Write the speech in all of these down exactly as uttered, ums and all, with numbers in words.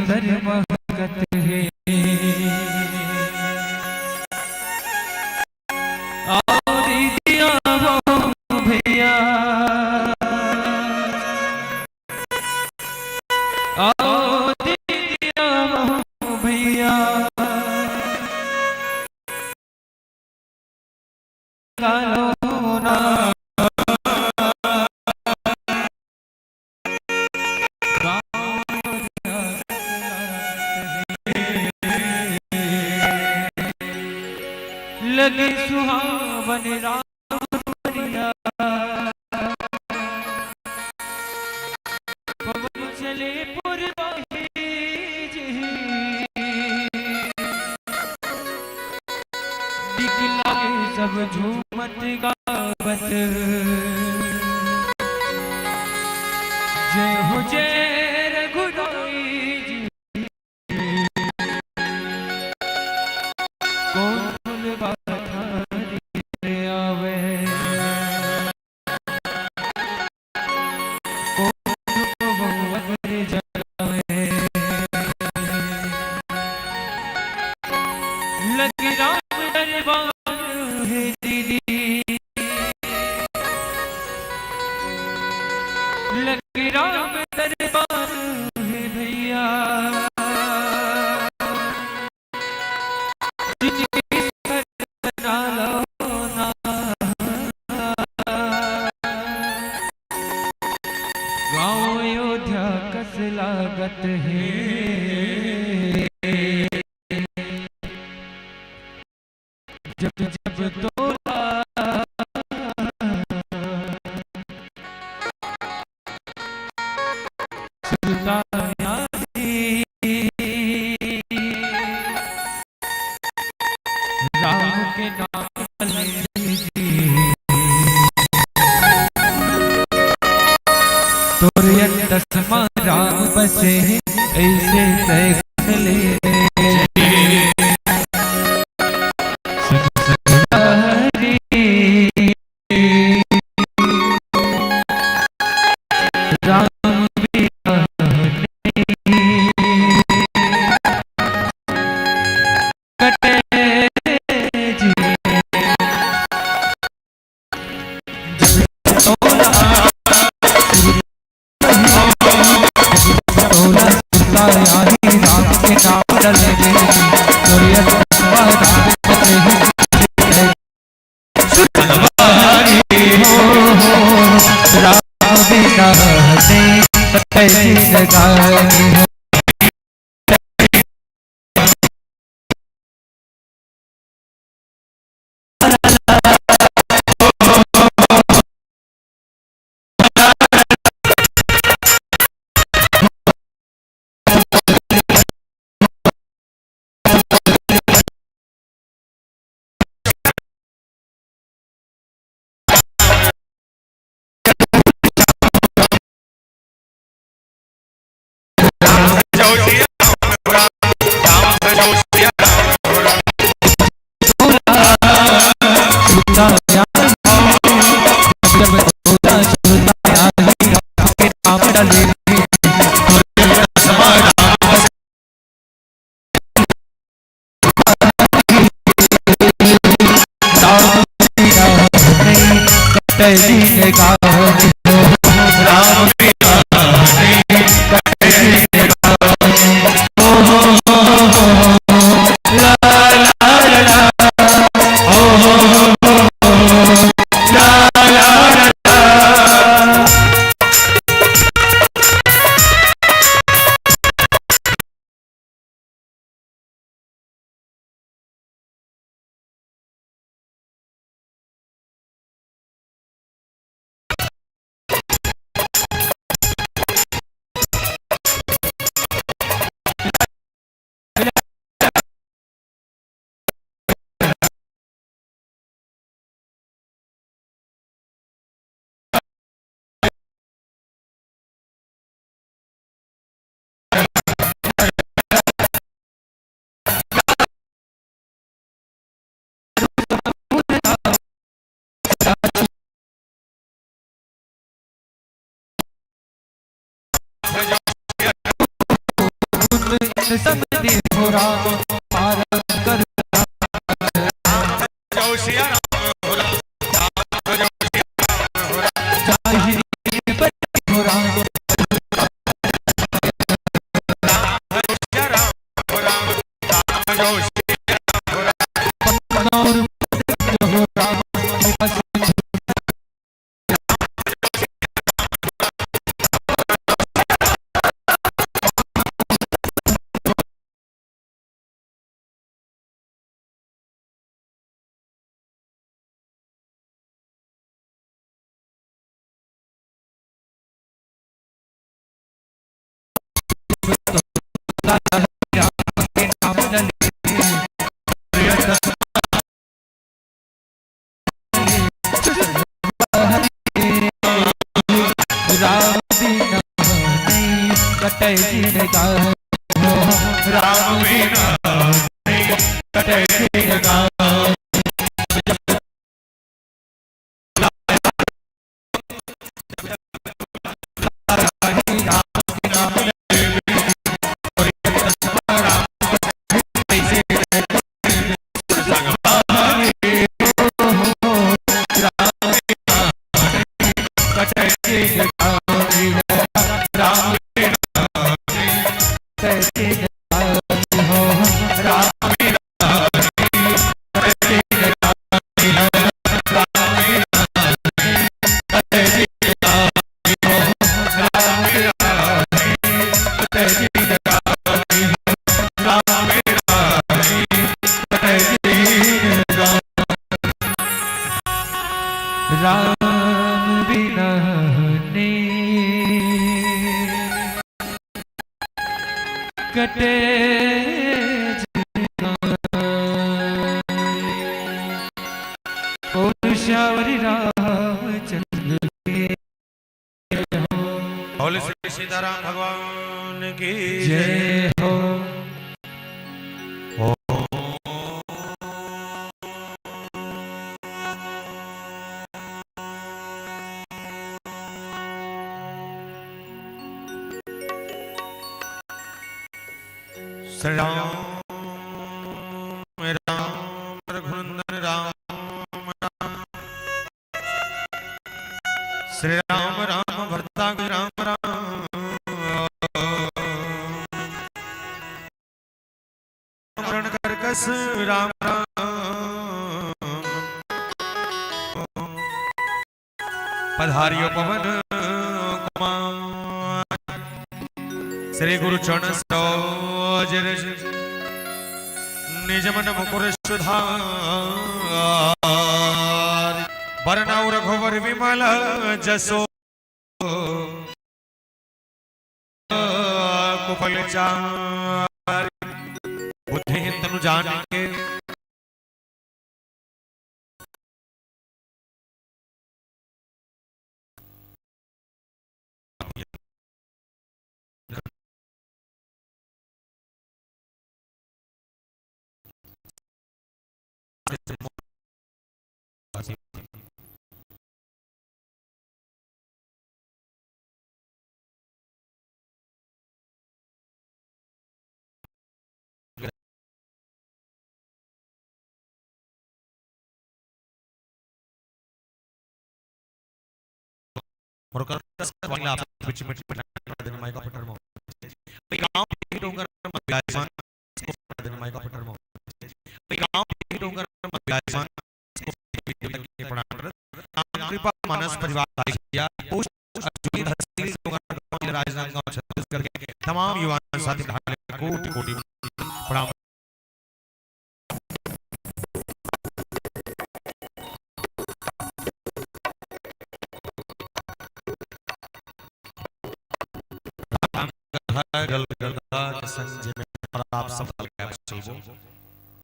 अंदर महकत हे। आओ दीदी आओ भैया, आओ दीदी आओ भैया, कालो ना। लगे सुहावन राम परिया, पवन चले पुरवाही जी। निकला सब झूमत गावत, जय हो जय रघुराई जी। कौन फूल बाधारी ले आवे, कौन वो अग्नि जलावे। लग राम दरबार है दीदी, लग राम दरबार है भैया। जिनकी सर बना लो ना। गाँव अयोध्या कस लागत हे, जब जब तोला सुल्तान आदि। राम के नाम लेने जी। तोर अंतस मा राम बसे, ऐसे तय कर ले। सुन सुन हरी। राम बिरह नहीं कटे जी। जब तोला तोला सुरता इन सब दे हो राम, पार कर। जय सिया राम हो राम, राम जय सिया राम हो राम, जाहि पर हो राम। राम जय सिया राम हो राम, राम जय सिया राम हो राम। राम बिना नहीं कटे जिनगार, राम बिना नहीं कटे जिनगार। राम बिना नहीं कटे जिनगार। बोल श्यावरी रामचंद्र के। बोल श्री सीताराम भगवान की जय हो। श्री राम, राम रघुनंदन राम, राम। श्री राम, राम भरता राम, राम। मरण करकस राम, राम। पधारियो पवन कुमार। श्री गुरु चरण सरोज रज, निज मन मुकुर सुधार। बरनउँ रघुवर विमल जसो, कुफल चार। बुद्धिहीन तनु जान के मोर कर वाला आप बीच में बिना दिन माई का पटर मो। कोई गांव के डोंगर में विराजमान, दिन माई का पटर मो। कोई गांव के डोंगर में विराजमान, प्रणाम करत। राम कृपा मानस परिवार आई किया। पोस्ट अजमेर तहसील डोंगरगांव जिला राजनांदगांव छत्तीसगढ़ के तमाम युवा साथी को कोटि कोटि प्रणाम। गल गंगा के संग जे में और आप सब गल गए चलबो।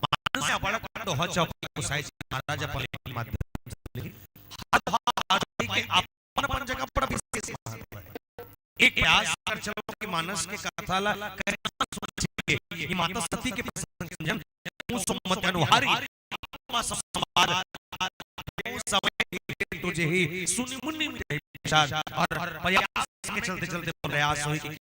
मानस से बड़ा दोहा चौपाई गोसाई जी महाराज अपन माध्यम से लिखी। हाथ हाथ के अपन अपन जगह पर विशेष महत्व है। एक प्रयास कर चलो कि मानस के कथा ला कहना सुनना चाहिए। ये माता सती के प्रसंग समझन, वो सुमति अनुहारी, आत्मा सब संवाद, वो समय तुझे ही सुनि मुनि में विचार और प्रयास के चलते चलते प्रयास हुई।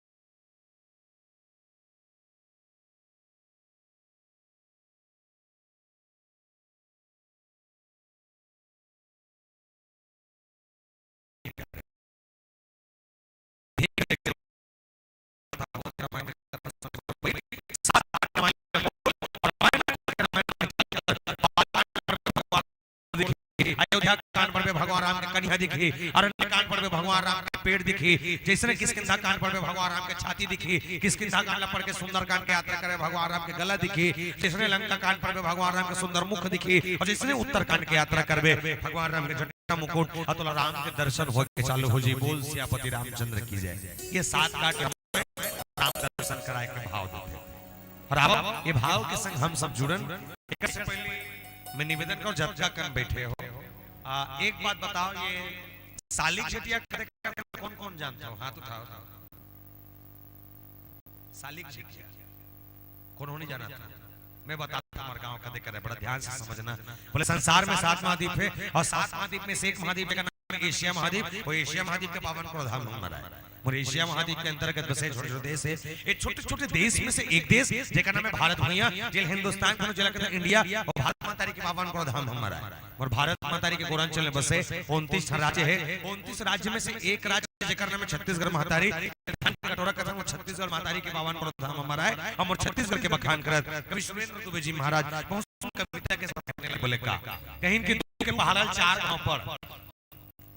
अयोध्या कांड पर में भगवान राम के कनिहा दिखी, अरण्य कांड पर में भगवान राम के पेड़ दिखी, जइसने किष्किंधा कांड पर में भगवान राम के छाती दिखी, किष्किंधा कांड ला पढ़ के सुंदरकांड के यात्रा करे भगवान राम के गला दिखी, जइसने लंका कांड पर में भगवान राम के सुंदर मुख दिखी, अउ जइसने उत्तरकांड के यात्रा करबे भगवान राम के जटा मुकुट, अउ तोला राम के दर्शन होय के चालू हो जी। बोल सियापति रामचंद्र की जय। ये सात घाट के राम दर्शन कराए के भाव देथे। अउ अब ये भाव के संग हम सब जुड़न। एकर से पहले मैं निवेदन करूं, जतका कन बैठे हो, आ, एक बात बताओ, ये सालिक झिटिया कदे करथे, कौन कौन जानत हो? हाथ उठाओ। सालिक झिटिया कोनो नहीं जानत? मैं बताता हूं, हमर गांव कदे करथे, बड़ा ध्यान से समझना। बोले, संसार में सात महाद्वीप हे, अउ सात महाद्वीप में से एक महाद्वीप का नाम हे एशिया महाद्वीप। वो एशिया महाद्वीप के पावन प्रोधाम हमर आय। मोर एशिया महाद्वीप के अंतर्गत बसे छोटे-छोटे देश हे। ये छोटे-छोटे देश में से एक देश, जेकर नाम हे भारत भुइयां, जेला हिंदुस्तान कथे, जेला कथे इंडिया, अउ भारत महतारी के पावन प्रोधाम हमर आय। मोर भारत महतारी के गोरंचल में बसे उनतीस ठन राज्य हे। उनतीस राज्य में से एक राज्य, जेकर नाम हे छत्तीसगढ़ महतारी, धन के कटोरा कथन, वो छत्तीसगढ़ महतारी के पावन प्रोधाम हमर आय। अउ मोर छत्तीसगढ़ के बखान करत कवि सुरेंद्र दुबे जी महाराज बहुत सुंदर कविता के साथ बोले का, कहिन कि दूर के पहाड़ा ल चार घांव पड़,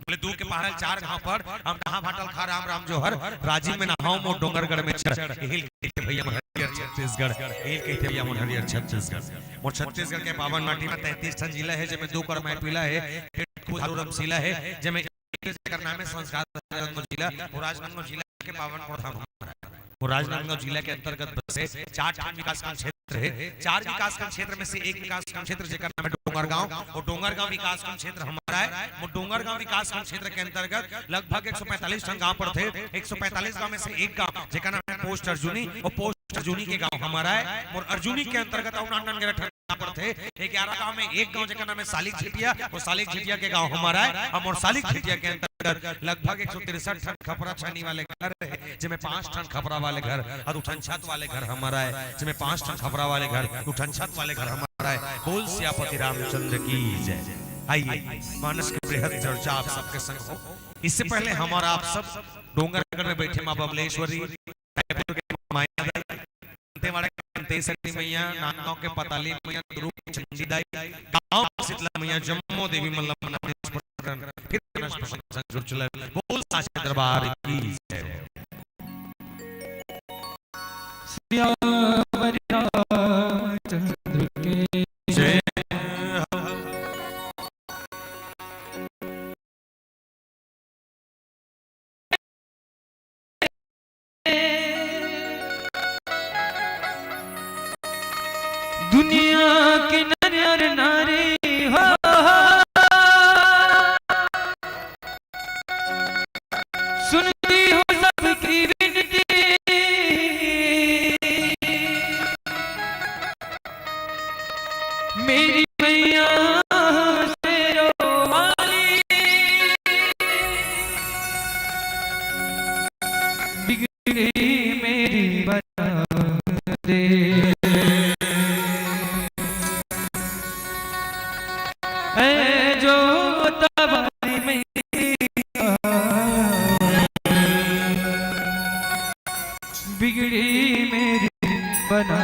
बोले, दूर के पहाड़ा ल चार घांव पड़, हम कहां भाटा ल खा, राम राम जोहर, राजिम में नहावंव मोर डोंगरगढ़ में चढ़। एहिल कहिथे भइया मोर हरियर छत्तीसगढ़, एहिल कहिथे भइया मोर हरियर छत्तीसगढ़। मोर छत्तीसगढ़ के पावन माटी में तैंतीस ठन जिला हे, जेमे दू कर मैपिला हे, एक खुद रमसीला हे, जेमे एक जेकर नाम हे संस्कार राजनांदगांव जिला, वो राजनांदगांव जिला के पावन प्रोधाम हमर आय। वो राजनांदगांव जिला के अंतर्गत बसे चार ठन विकासखंड क्षेत्र हे। चार विकासखंड क्षेत्र में से एक विकासखंड क्षेत्र जेकर नाम हे डोंगरगांव, वो डोंगरगांव विकासखंड क्षेत्र हमर आय। वो डोंगरगांव विकासखंड क्षेत्र के अंतर्गत लगभग एक सौ पैंतालीस ठन गांव पड़थे। एक सौ पैंतालीस गांव में से एक गांव जेकर नाम हे पोस्ट अर्जुनी, वो पोस्ट अर्जुनी के गांव हमर आय। मोर अर्जुनी के अंतर्गत अउ नान नान ग्यारह ठन पड़थे। ये ग्यारह गांव में एक गांव जेकर नाम हे सालिक झिटिया, वो सालिक झिटिया के गांव हमर आय। अउ मोर सालिक झिटिया के अंतर्गत लगभग एक सौ तिरसठ ठन खपरा छानी वाले घर हे, जेमे पांच ठन खपरा वाले घर, अउ दू ठन छत वाले घर हमर आय, जेमे पांच ठन खपरा वाले घर, दू ठन छत वाले घर हमर आय। बोल सियापति रामचंद्र की जय। आइए, मानस के बृहद चर्चा आप सबके संग हो। इससे पहले हमर आप सब डोंगरगढ़ में बैठे माँ बबलेश्वरी, रायपुर के मायादाई, दंतेवाड़ा के दंतेश्वरी मैया, नांदगांव के पताली मैया, दुर्ग के चंडीदाई, गांव के शीतला मैया, जम्मो देवी मन ल मनाने फिर गणेश प्रसन्न संग जुड़ चले। बोल साचे दरबार की जय। सियावर रामचंद्र के जय। दुनिया के नर और नारी हो, सुनती हूँ सबकी विनती। मेरी मैया शेरों वाली, बिगड़ी मेरी बना दे। ऐ जो तबारी मैया, बिगड़ी मेरी बना।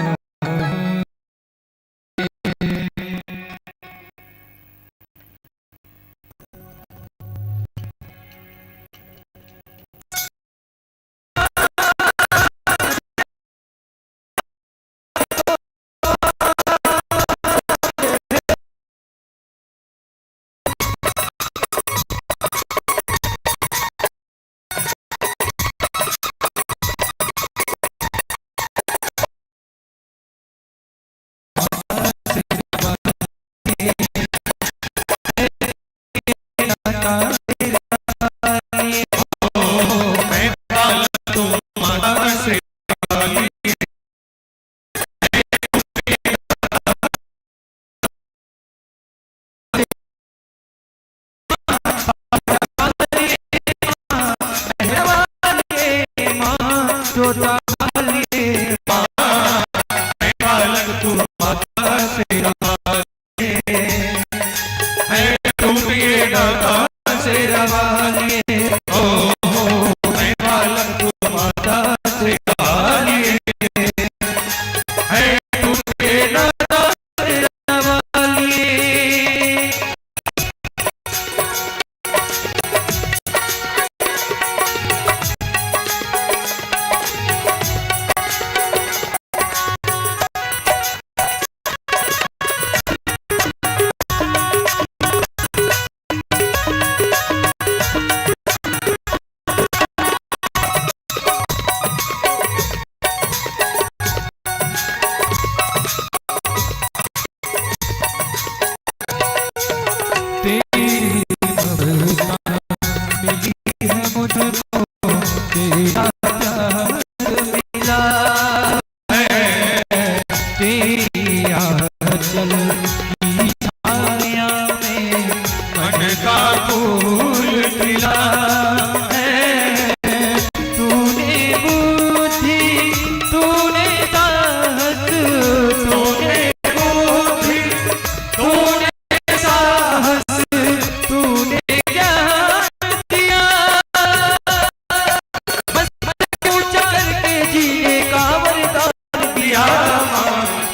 हे टूटे ना तारा वालिए। तेरी ममता मिली है मुझको, तेरा प्यार मिला है। तेरी आंचल की छाया में मन का फूल खिला है। तूने बुद्धि, तूने साहस, तूने बुद्धि, तूने साहस, तूने ज्ञान दिया। बस ऊंचा करके जीने का वरदान दिया।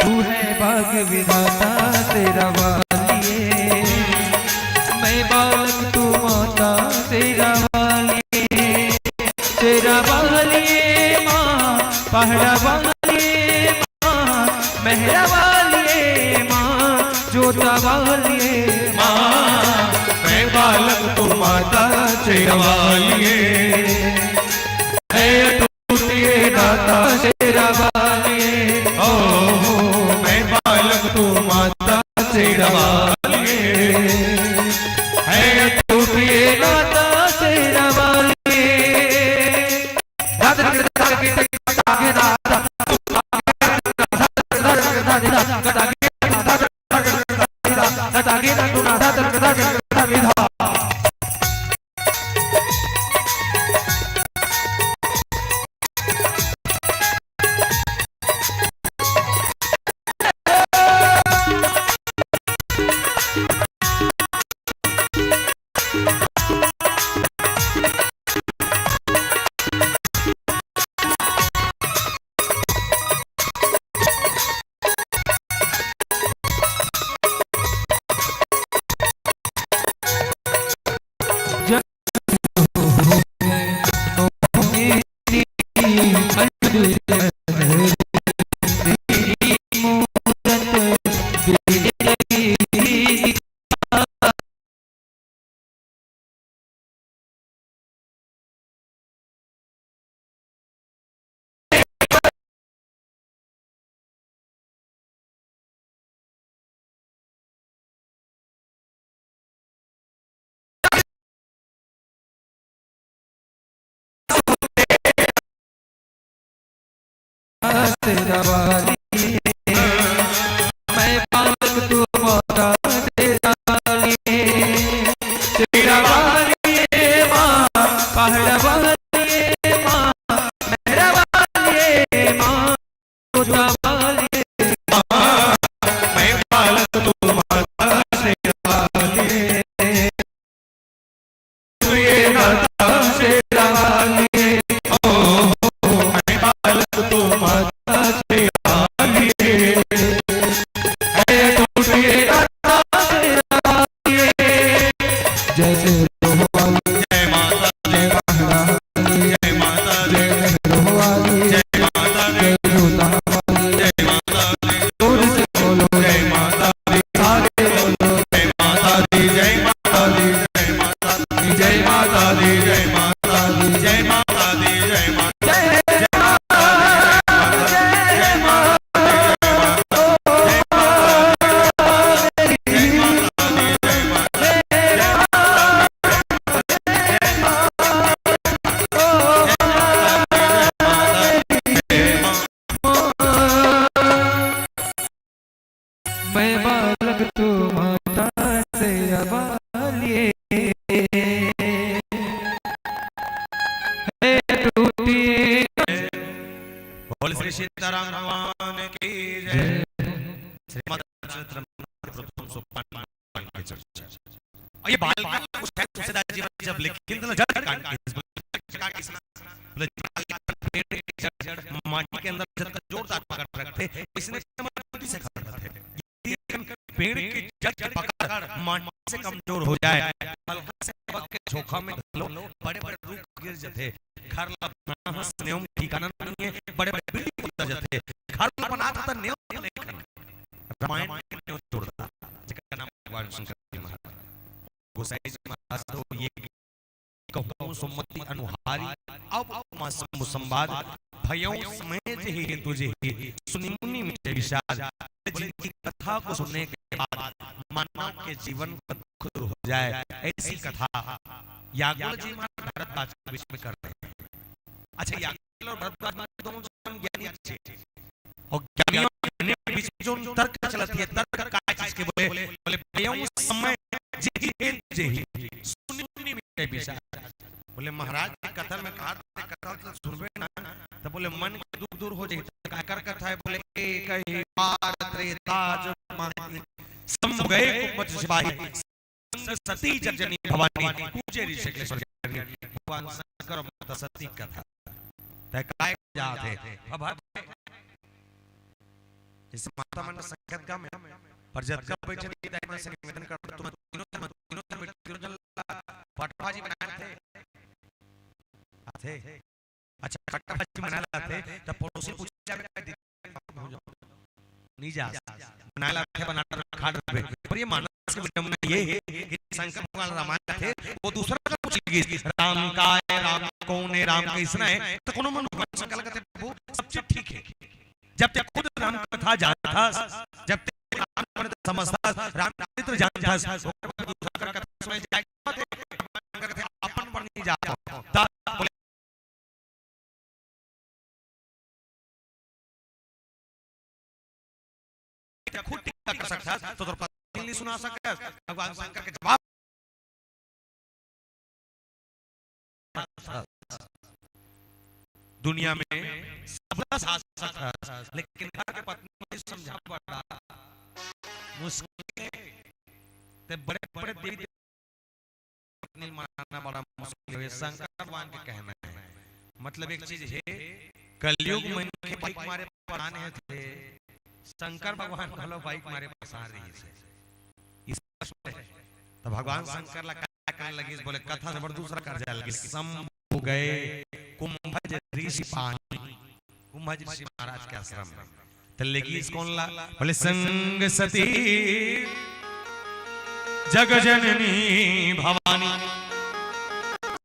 तू है भाग्य विधाता शेरा वालिए, मैं बालक तू माता शेरा वालिए। शेरा वालिए माँ, पहाड़ा वालिए माँ, मेहरा वालिए माँ, जोता वालिए माँ, मैं बालक तू माता शेरा वालिए। हे टूटिए दाता शेरा वालिए, ओ, मैं बालक तू माता शेरा वालिए। हे टूटिए दाता शेरा वालिए। शेरा वाली, मैं बालक तू माता शेरा वाली, शेरा वाली माँ, पहाड़ वाली माँ, मेहरा वाली माँ, जोता वाली माँ, मैं बालक तू माता शेरा वाली। जय शेरा वाली, जय माता, जय पहाड़ा वाली, जय माता, जय मेहरा वाली, जय माता, जय जोता वाली, जय माता, जोर से बोलो जय माता दी, सारे बोलो जय माता दी, जय माता दी, जय माता दी, जय माता दी, जय माता दी, जय माता दी, जय माता दी, जय माता दी, जय माता दी। मैं बालक तू माता शेरा वाली। हे टूटी। बोल श्री सीताराम भगवान की जय। श्रीमद् रामचरित मानस प्रथम सोपान के चर्चा। और ये बाल कांड उस टाइम तुलसीदास जी ने जब लिखे थे ना, जड़ कांड के, बोले, जड़ माटी के अंदर जतका जोरदार पकड़ रखथे, वइसने पेड़ म मजबूती से खड़ा रथे। यदि एक पेड़ के जड़ के पकड़ माटी से कमजोर हो जाए, हल्का से हवा के झोंका में घलो बड़े-बड़े रूख गिर जथे। घर ला बनाना हस, नेव म ठिकाना नइ हे, बड़े-बड़े building बन जथे। घर ला बनात हस त नेव म नइ खन। रामायण के नेव जोरदार, जेकर नाम भगवान शंकर जी महाराज। गोसाई जी महाराज तो ये कहूँ सुमति अनुहारी, अब उपमा समु संवाद, भयउ समय जेहि हेतु जेहि, सुनि मुनि मिटे विषाद। बोले, जिनकी कथा को सुनने के बाद मानव के जीवन का दुख दूर हो जाए, ऐसी कथा याज्ञवल्क्य जी महाराज भरद्वाज के बीच में कर रहे हैं। अच्छा, याज्ञवल्क्य और भरद्वाज महाराज दोनों जन ज्ञानी थे, अउ ज्ञानी अउ अज्ञानी के बीच में जो तर्क चलत हे, तर्क काय चीज के बोले, बोले, "भयउ समय जेहि हेतु जेहि, सुनि मुनि मिटे विषाद।" बोले, "महाराज जी कथा में कहा थे, कथा तो सुनबे ना, त बोले, मन के दुख दूर हो जाही, त काकर कथा हे?" बोले, "एक ही बार त्रेता जुग माही, शंभु गए कुंभज सिपाही।" संग सती जग जननी भवानी, पूजे ऋषि अखिलेश्वर जननी। भगवान शंकर अउ माता सती कथा। तय काय जात हे? अब हर जइसे माता मन संगत का में, पर जतका बइठे दाई मन से निवेदन करथंव, तुम तीनों जन, तीनों जन, तीनों जन ला फटफाजी बनाए थे। आथे। अच्छा, फटफाजी बनाए ला आथे, त पड़ोसी पूछे जाबे, "का दीदी, हो जाओ।" नहीं जा। बनाए ला आथे, बना के खा लेबे। पर ये मानस के विडंबना ये हे कि शंकर भगवान रामायण आथे, वो दूसरा का पूछ लीजिए, "राम काय, राम कौन हे, राम कइसना हे?" त कोनो मन भगवान शंकर ला कथे, "वो सब चीज ठीक हे।" जब तक खुद राम कथा जानथस, जब तक राम के समझथस, राम चरित्र जानथस, ओकर बाद दूसरा कर कथा सुने जाए के बात हे, अपन पर नहीं जात हो। तब बोले, खुद टीका कर सकथस, त तोर पत्नी नहीं सुना सकथस। भगवान शंकर के जवाब दुनिया में सबला साथ सकथस, लेकिन घर के पत्नी ला समझा बड़ा मुश्किल हे। ते बड़े-बड़े देवी देवता पत्नी ला मनाना बड़ा मुश्किल हे, शंकर भगवान के कहना हे। मतलब एक चीज हे, कलयुग में मनखे बाई के मारे परेशान हे थे, शंकर भगवान घलो बाई के मारे परेशान रहिस हे। स्पष्ट हे। त भगवान शंकर ला का करे लगिस, बोले, "कथा से बड़ दूसरा कर जाए लगिस।" शंभु गए कुंभज ऋषि पानी, कुंभज ऋषि महाराज के आश्रम में। त लेगिस कोन ला? बोले, "संग सती जग जननी भवानी।"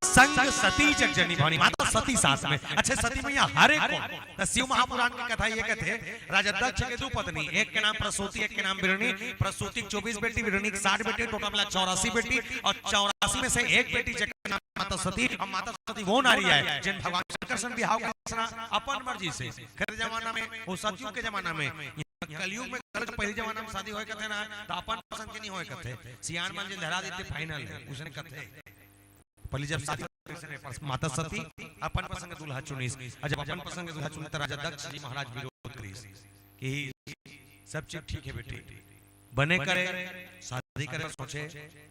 संग सती जग जननी भवानी, माता सती साथ में। अच्छा, सती मैया हरे कोन? त शिव महापुराण के कथा ये कथे, राजा दक्ष के दू पत्नी, एक के नाम प्रसूति, एक के नाम बिरणी। प्रसूति के चौबीस बेटी, बिरणी के साठ बेटी, total मिला चौरासी बेटी, अउ चौरासी में से एक बेटी जेकर नाम माता सती, अउ माता सती वो नारी हे, जेन भगवान शंकर सन बिहाव के रचना अपन मर्जी से। खरे जमाना में, वो सतयुग के जमाना में, इहाँ कलयुग में गलत, पहिली जमाना में शादी होय कथे ना, त अपन पसंद के नहीं होय कथे। सियान मन जेन धरा देथे final हे, उसने कथे। पहिली जब शादी होय कथे, माता सती अपन पसंद के दूल्हा चुनिस, अउ जब अपन पसंद के दूल्हा चुनिस, त राजा दक्ष जी महाराज विरोध करिस कि सब चीज ठीक हे बेटी, बने करे, शादी करे सोचे,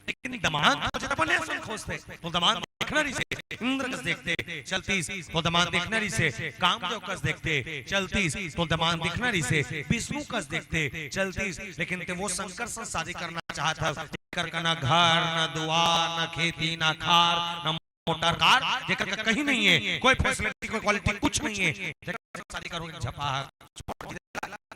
लेकिन दमाद खोजे त बने असन खोजथे। तो दमाद देखना रहिसे, इंद्र कस देखथे, चलतिस। तो दमाद देखना रहिसे, कामदेव कस देखथे, चलतिस। तो दमाद देखना रहिसे, विष्णु कस देखथे, चलतिस। लेकिन ते वो शंकर सन शादी करना चाहत हस, जेकर करा ना घर, ना दुआर, ना खेती, ना खार, ना मोटर कार, जेकर करा कहीं नहीं हे, कोई facility, कोई quality, कुछ नहीं हे, जेकर सन शादी करोगे, झपा, छोड़ दे,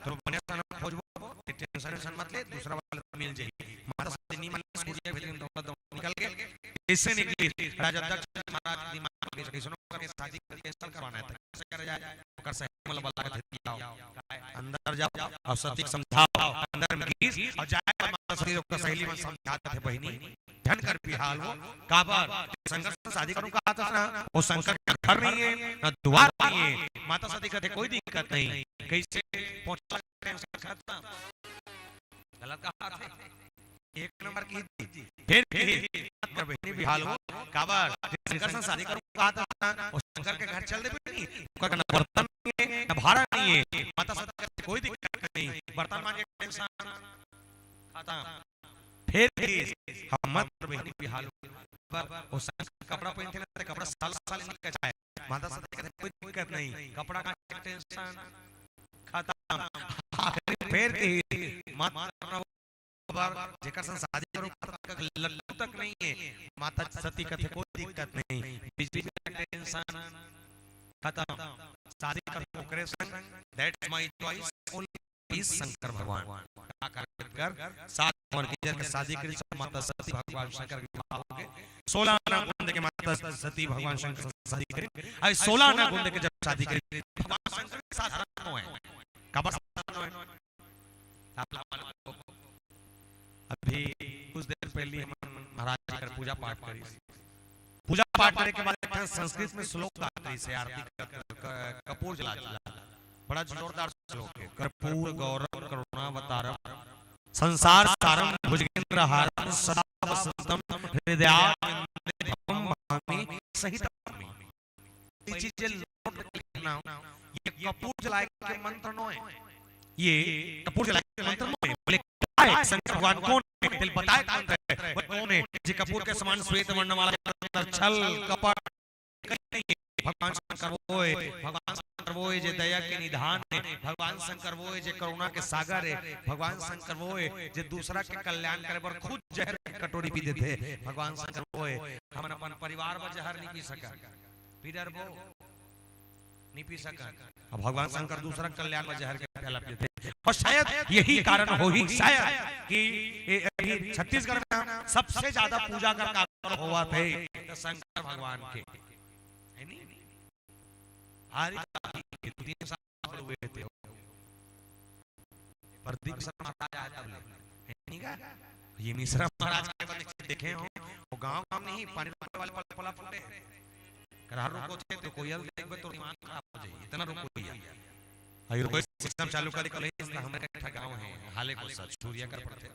तो बने सन खोजबो, tension वेंशन मत ले, दूसरा वाला मिल जाही। माता सती नहीं माने, सूर्य भेद में दौलत दौलत निकल गए, कैसे निकली? राजा दक्ष महाराज के दिमाग में कैसे करके शादी cancel करवाना हे, तो कैसे करा जाए? ओकर सही मतलब वाला के दिया। अंदर जाओ अउ सती के समझाओ, अंदर में गिस अउ जाए माता सती ओकर सहेली मन समझात हे, बहिनी, झन कर बिहाव वो, काबर? शंकर से शादी करूं कहत हस ना, वो शंकर के घर नहीं हे, ना दुआर नहीं हे। माता सती कथे, "कोई दिक्कत नहीं।" कैसे पहुंचा शंकर खत्म? गलत कहा थे। एक नंबर की दी। फिर भी मत कर बहिनी बिहाव वो, काबर? शंकर से शादी करूं कहत हस ना, वो शंकर के घर चल देबे नहीं। ओकर करा ना बर्तन नहीं हे, ना भाड़ा नहीं हे। माता सती कथे, "कोई दिक्कत नहीं।" बर्तन मांजे tension खत्म। फिर भी हम मत बहिनी बिहाव। पर वो संग कपड़ा पहिनथे ना, ते कपड़ा साल साल नहीं कचाय। माता सती कथे कोई दिक्कत नहीं, कपड़ा का टेंशन खत्म। आखिरी फेर के ही माता, जेकर संग शादी करो, लड्डू तक नहीं है, माता सती कथे कोई दिक्कत नहीं, बिजली का टेंशन खत्म, शादी करो ओकरे संग, that's my choice, only Shankar भगवान। का कर, सात भगवान के जन के शादी करी, सब माता सती भगवान शंकर के विवाह हो गए। सोलह आना गुण देके माता सती भगवान शंकर से शादी करी। आई सोलह आना गुण देके जब शादी करी, भगवान शंकर के साधारण हो है, काबर साधारण हो है? आप लोग मालूम हो? अभी कुछ देर पहले हम महाराज जी कर पूजा पाठ करी। पूजा पाठ करे के बाद एक ठन संस्कृत में श्लोक गा रही से आरती क-, क-, कपूर जला, जला। बड़ा जोरदार श्लोक है। कर्पूर गौरम करुणावतारम संसार सारम भुजगेंद्र हारम सदा वसंतम हृदयारविंदे भवम भवामी सहितम। ये चीजें नोट करके लिखना। ये कपूर जलाए के मंत्र नो है। ये कपूर जलाए के मंत्र नो है। बोले, "क्या है? शंकर भगवान कौन है? तेल बताए के मंत्र है।" बोले, "कौन है?" "जी कपूर के समान श्वेत वर्ण वाला, अंदर छल, कपट, कहीं नहीं है। भगवान शंकर वो है, भगवान शंकर वो है, जे दया के निधान है, भगवान शंकर वो है, जे करुणा के सागर है, भगवान शंकर वो है, जे दूसरा के कल्याण करे बर खुद जहर के कटोरी पी देथे, भगवान शंकर वो है।" हमन अपन परिवार बर जहर नहीं पी सकत, पी डरबो, नहीं पी सकत। अब भगवान शंकर दूसरा कल्याण में जहर के प्याला पीते। और शायद यही कारण होही, शायद कि ए, अभी छत्तीसगढ़ में सबसे ज्यादा पूजा कर काकर होवत हे, तो शंकर भगवान के, है नी? हर एक दू तीन साल हुए थे, प्रदीप शर्मा महाराज आए तब ले, है नी का? ये मिश्रा महाराज के बने देखे हो, वो गांव, गांव नहीं, पानी वाले पला, पला फूटे। करा रोकोथे तो कोयल देखबे तो दिमाग खराब हो जाई, इतना रोको भैया। अई रोको, सिस्टम चालू कर दे, कल ही इसका हमरे एक ठा गांव है, हाले को सच, सूर्या कर पड़थे।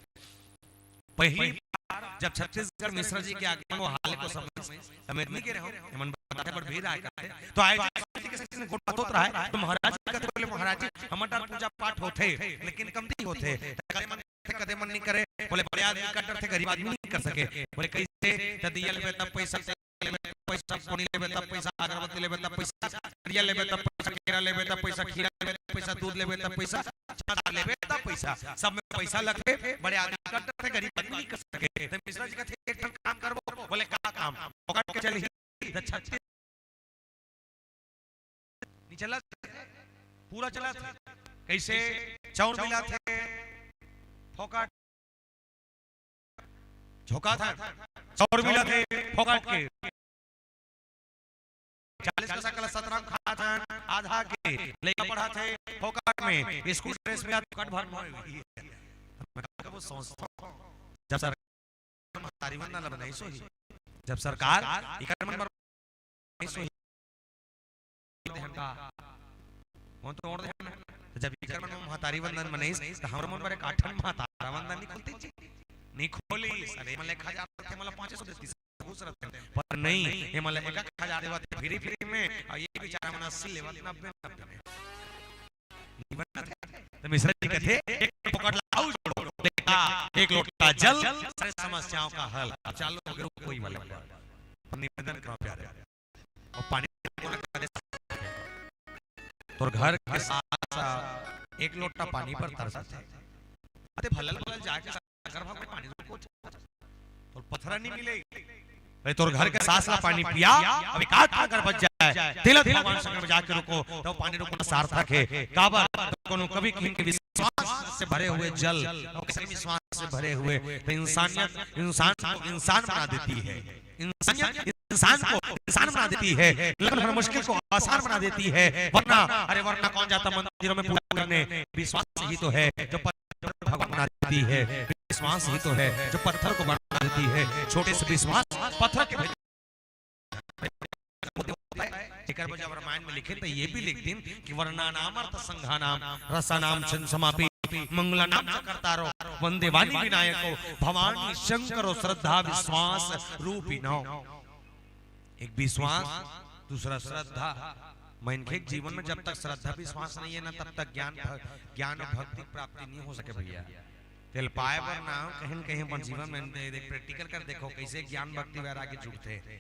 पहली बार जब छत्तीसगढ़ मिश्रा जी के आगमन वो हाले को समझ, समेत नहीं कह रहे हो, एमन बताथे बड़ भीड़ आए करथे, तो आए जी के साथ गोठ बात होत रहा है, तो महाराज जी कहते बोले, "महाराज जी, हमर डार पूजा पाठ होथे, लेकिन कम नहीं होथे।" तो कदे मन, कदे मन नहीं करे, बोले, "बड़े आदमी कर डरथे, गरीब आदमी नहीं कर सके।" बोले, "कैसे?" तो दिया लेबे तब पैसा, पैसा, पानी लेबे तब पैसा, अगरबत्ती लेबे तब पैसा, करिया लेबे तब पैसा, केरा लेबे तब पैसा, खीरा लेबे तब पैसा, दूध लेबे तब पैसा, चांदा लेबे तब पैसा, सब में पैसा लगथे। बड़े आदमी कर डरथे, गरीब आदमी नहीं कर सके। तो मिश्रा जी कहथे, "एक ठन काम करबो।" बोले, "का काम?" पकड़ के चली। तो छत्तीस नहीं चलत, पूरा चलत। कैसे? चाउर मिलाथे फोकट, झोंकाथे, चाउर मिलाथे फोकट के, चालीस पैसा कला सतरंग खाथे आधा के, लइका पढ़ाथे फोकट में, स्कूल ड्रेस में फोकट भर में। मैं कब सोचता हूँ, जब सर महतारी वंदन ला बनाइस होही, जब सरकार इकर मन बर बनाइस होही, देहन का, मोन तो तोड़ देहन। तो जब इकर मन महतारी वंदन बनाइस, तो हमर मन बर एक आठन महतारा वंदन नहीं खोलती जी, नहीं खोली। अरे, एमन ला एक हजार देथे, एमन ला पाँच सौ देती, खुश रहते। पर नहीं, एमन ला एक हजार देवत हे फ्री, फ्री में, और ये बेचारा मन अस्सी लेवत, नब्बे, नब्बे में। नहीं बनत हे। तो मिश्रा जी कहते, "एक फोकट ला अउ जोड़ो, बेटा, एक लोटा जल, सारी समस्याओं का हल।" अब चालू हो गया, कोई वाला निवेदन करो प्यारे। और पानी तोर घर के सास एक लोटा पानी पर तरसत हे। अते भलल भलल जाके शंकर भगवान पानी रोको, तोर पथरा नहीं मिले। अरे तोर घर के सास ला पानी पिया, अब एक आध अगर बच जाए, तेला भगवान शंकर में जाके रोको, तो पानी रोकना सार्थक हे। काबर? तो कोनो कवि किहिन के विश्वास से भरे हुए जल, और किसी विश्वास से भरे हुए, तो इंसानियत, इंसान को इंसान बना देती है। इंसानियत इंसान को इंसान बना देती है, लगन हर मुश्किल को आसान बना देती है। वरना, अरे वरना कौन जाता मंदिरों में पूजा करने? विश्वास ही तो है जो पत्थर भगवान बना देती है, विश्वास ही तो है जो पत्थर को बना देती है। छोटे से विश्वास पत्थर के भेद जेकर बर जब रामायण में लिखे तो ये भी लिख दिन कि वर्णानाम अर्थ संघानाम रसानाम छंद समापी मंगलानाम च कर्तारो वंदे वाणी विनायको भवानी शंकरो श्रद्धा विश्वास रूपिणो। एक विश्वास, दूसरा श्रद्धा। मनखे के जीवन में जब तक श्रद्धा विश्वास नहीं है ना, तब तक ज्ञान भ-, ज्ञान और भक्ति की प्राप्ति नहीं हो सके भैया। तेल पाए बर ना, कहीं न कहीं अपन जीवन में दे, दे, practical कर देखो, कैसे ज्ञान भक्ति वैराग्य जुड़ते हैं।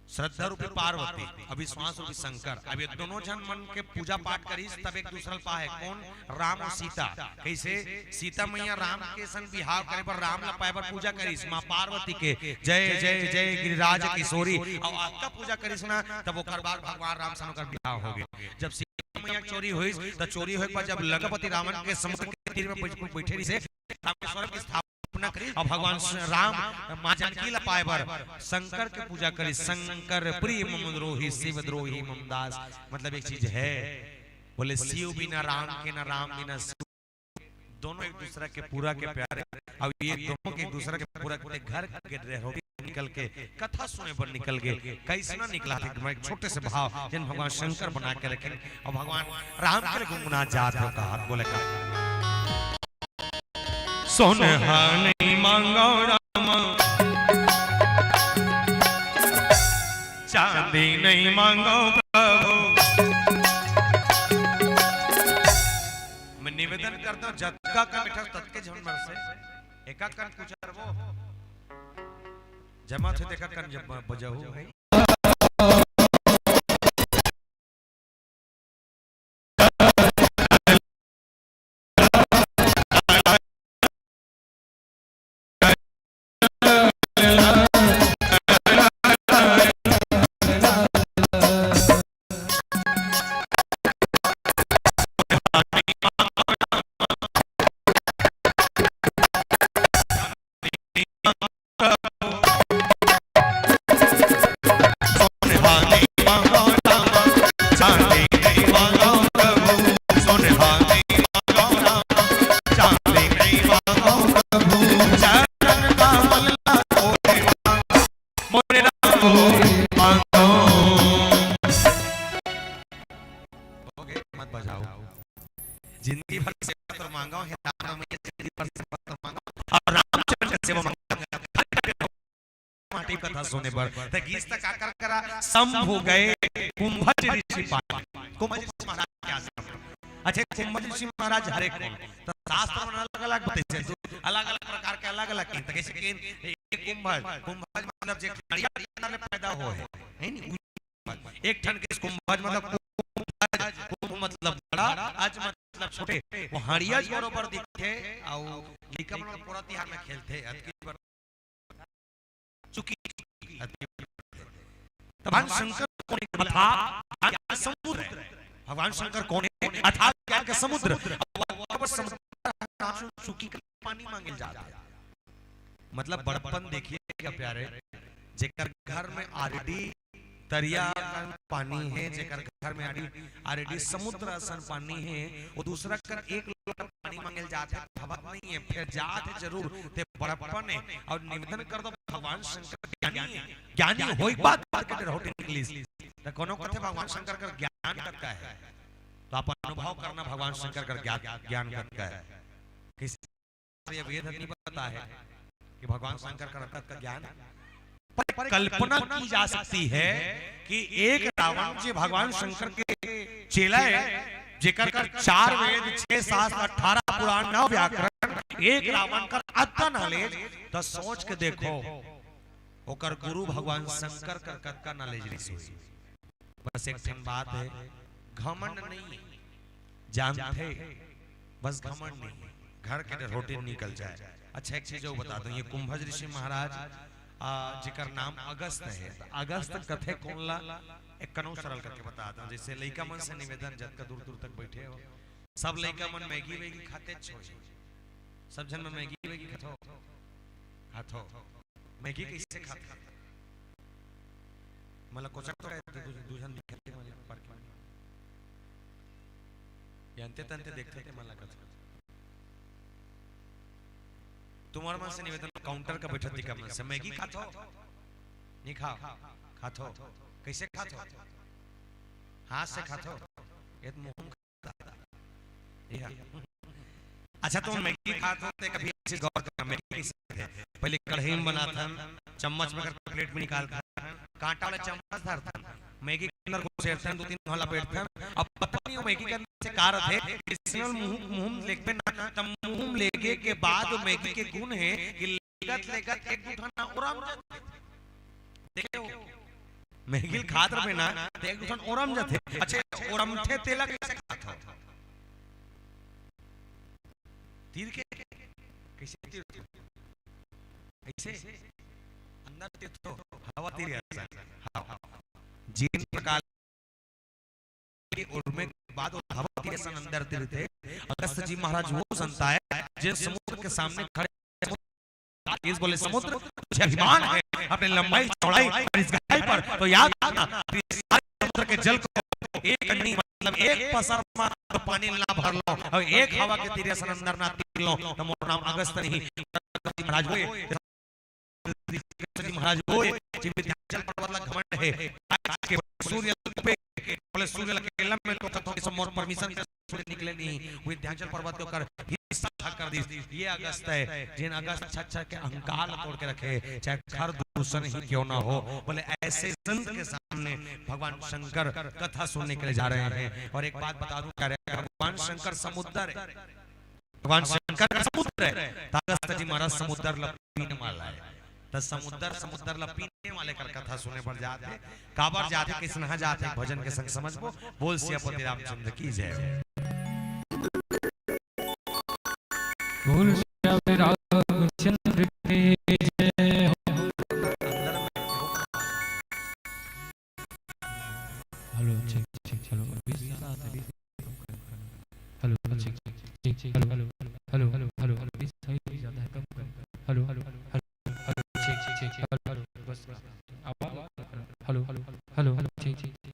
श्रद्धा रूपी पार्वती अउ विश्वास रूपी शंकर। अब ये दोनों झन मन के पूजा पाठ करिस, तब एक दूसरा ल पाए। कोन? राम अउ सीता। कइसे? सीता मैया राम के संग बिहाव करे बर, राम ला पाए बर पूजा करिस, माँ पार्वती के जय जय जय गिरिराज किशोरी, अउ अतका पूजा करिस ना, तब ओकर बाद भगवान राम संग ओकर बिहाव हो गे। जब सीता मैया के चोरी होइस, त चोरी होए के बाद जब लंकापति रावण के समुद्र के तीर में बैठ-, बैठे रहिसे, रामेश्वरम की स्थापना करिस, अउ भगवान स-, राम माँ जानकी ला पाए बर शंकर के पूजा करिस। शंकर प्रिय मम द्रोही, शिव द्रोही मम दास। मतलब एक चीज है, बोले शिव बिना राम के, ना राम बिना शिव। दोनों एक दूसरा के पूरा के प्यारे, अउ ये दोनों के एक दूसरा के पूरा के घर के डरे रोटी निकल के कथा सुने बर निकल गे। कइसना निकला थे, मैं एक छोटे से भाव, जेन भगवान शंकर बना के रखे अउ भगवान राम के गुनगुना जात हो कहा, बोले का? सोनहा नहीं मांगो राम, चांदी नहीं मांगो प्रभु। मैं निवेदन करता हूँ, जतका कन बैठा ततके झन मन से एका कन कुचरबो, जमा थे देखा कन जब बजाऊ है। मत बजाओ। जिंदगी भर सेवा तो मांगो हे राम रमैया, जिंदगी भर सेवा तो मांगो। अउ रामचंद्र के सेवा मांगो। माटी कथा सुने बर। त गीस त काकर करा? शंभु गए कुंभज ऋषि पाए। कुंभज ऋषि महाराज के आश्रम। अच्छा, कुंभज ऋषि महाराज हरे कोन? त शास्त्र में अलग-अलग बताइस हे, अलग-अलग प्रकार के अलग-अलग केहेन। त कइसे केहेन? एक कुंभज, कुंभज मतलब जे खड़िया अंदर ले पैदा होए हे, है नी? एक ठन के कुंभज मतलब कुंभ, कुंभ मतलब बड़ा, अज मतलब छोटे। वो हड़िया बरोबर दिखथे, अउ लइका मन पूरा तिहार में खेलथे, अतकी बर चुकी, अतकी बर। भगवान शंकर कोन हे? अथाह ज्ञान समुद्र हे। भगवान शंकर कोन हे? अथाह ज्ञान के समुद्र। अब वो समुद्र चुकी का पानी मांगे ल जात हे। मतलब बड़पन देखिए क्या प्यारे, जेकर घर में already तरिया असन पानी हे, जेकर घर में already, already समुद्र असन पानी हे, वो दूसरा कर एक लोटा पानी मांगे ल जात हे, भावत नहीं हे, फेर जात हे जरूर, ते बड़प्पन हे। अउ निवेदन कर दो, भगवान शंकर ज्ञानी हे, ज्ञानी होई के बाद, बाद के डरहोटी निकलिस। त कोनो कथे भगवान शंकर कर ज्ञान कतका हे, त आप अनुभव करना भगवान शंकर कर ज्ञान, ज्ञान कतका हे। किसी ये वेद नहीं बताए हे कि भगवान शंकर कर अतका ज्ञान, पर कल्पना की जा सकती है कि एक रावण जे भगवान शंकर के चेला हे, जेकर कर चार वेद, छह शास्त्र, अठारह पुराण, नौ व्याकरण, एक रावण कर अतका knowledge, त सोच के देखो, ओकर गुरु भगवान शंकर कर कतका knowledge रिहिस होही। बस एक ठन बात हे, घमंड नहीं हे, जानथे, बस घमंड नहीं हे, घर के डरहोटी निकल जाए। अच्छा, एक चीज अउ बता दूं, ये कुंभज ऋषि महाराज, आ, जेकर नाम अगस्त हे, त अगस्त कथे कोन ला, एक कनो सरल करके बता दूं। जइसे लइका मन से निवेदन, जतका दूर दूर तक बैठे हो, सब लइका मन मैगी वैगी खाते छोड़े, सब झन मन मैगी वैगी खाथो, खाथो। मैगी कइसे खाथे? मोला कोचक तो कहे, दू, दू झन दिखथे मोला parking में। ये अंते तंते देखथे ते मोला कथे। तुम्हर मन से निवेदन, counter का बैठत दिखा मन से, मैगी खाथो? नहीं खाओ? खाथो। कइसे खाथो? हाथ से खाथो? ये तो मुंह में खाथो। अच्छा, तुम मैगी खाथो ते कभी ऐसे गौर करा, मैगी कइसे खाथे? पहले कढ़ाई में बनाथन, चम्मच में करके plate में निकालथन, कांटा वाला चम्मच धरथन, मैगी के अंदर घुसेरथन, दू तीन घोंला बैठथन, अब पता नहीं वो मैगी के अंदर से का रथे, किसी ने मुंह, मुंह में लेगबे ना, तब मुंह में लेगे के बाद वो मैगी के गुण हे कि लेगत लेगत एक दू ठन ओरम जाथे। देखे हो? मेगिल खात रहे ना, ते एक ठन ओरम जाथे। अच्छा, ओरमथे तेला कइसे खात हो? तीर के? कइसे तीर? कइसे? अंदर तीर तो हवा तीर असन। हाँ। जिन प्रकार के ओरमे के बाद वो हवा तीर असन अंदर तीर थे। अगस्त जी महाराज वो संत आय, जिन समुद्र के सामने खड़े, इस बोले, "समुद्र, तुझे अभिमान है अपने लंबाई, चौड़ाई और इस गहराई पर, तो याद रखना, इस सारे समुद्र के जल को एक कणी, मतलब एक पसर मा तो पानी ना भर लो, और एक हवा के तीर असन अंदर ना तीर लो, तो मोर नाम अगस्त नहीं।" महाराज बोले, महाराज बोले, "जे विंध्याचल पर्वत ला घमंड है, आज के सूर्य ला पे, बोले, सूर्य ला केलम में तो कथो के मोर परमिशन के सूर्य निकले नहीं।" विंध्याचल पर्वत के ओकर हिस्सा भाग कर दिस। ये अगस्त है, जिन अगस्त अच्छा अच्छा के अहंकार ला तोड़ के रखे, चाहे खर दूषण ही क्यों ना हो। बोले, ऐसे संत के सामने भगवान शंकर कथा सुनने के लिए जा रहे हैं। और एक बात बता दूं, कह रहे हैं, भगवान शंकर समुद्र है, भगवान शंकर का समुद्र है, तो अगस्त जी महाराज समुद्र ला पीने वाला है। तो समुद्र, समुद्र ला पीने वाले कर कथा सुने बर जात हे, काबर जात हे, कइसनहा जात हे, भजन के संग समझबो। बोल सियापति रामचंद्र की जय। बोल सियापति रामचंद्र की जय। हेलो, चेक, चेक, हेलो, अभी ज़्यादा आता है, अभी hello, check, check, check, check, hello, hello, hello, hello, hello, अभी सही ज़्यादा है, कम, कम, hello, hello, hello, hello, check, check, check, hello, hello, बस, आवाज़, hello, hello, hello, hello, check, check, check.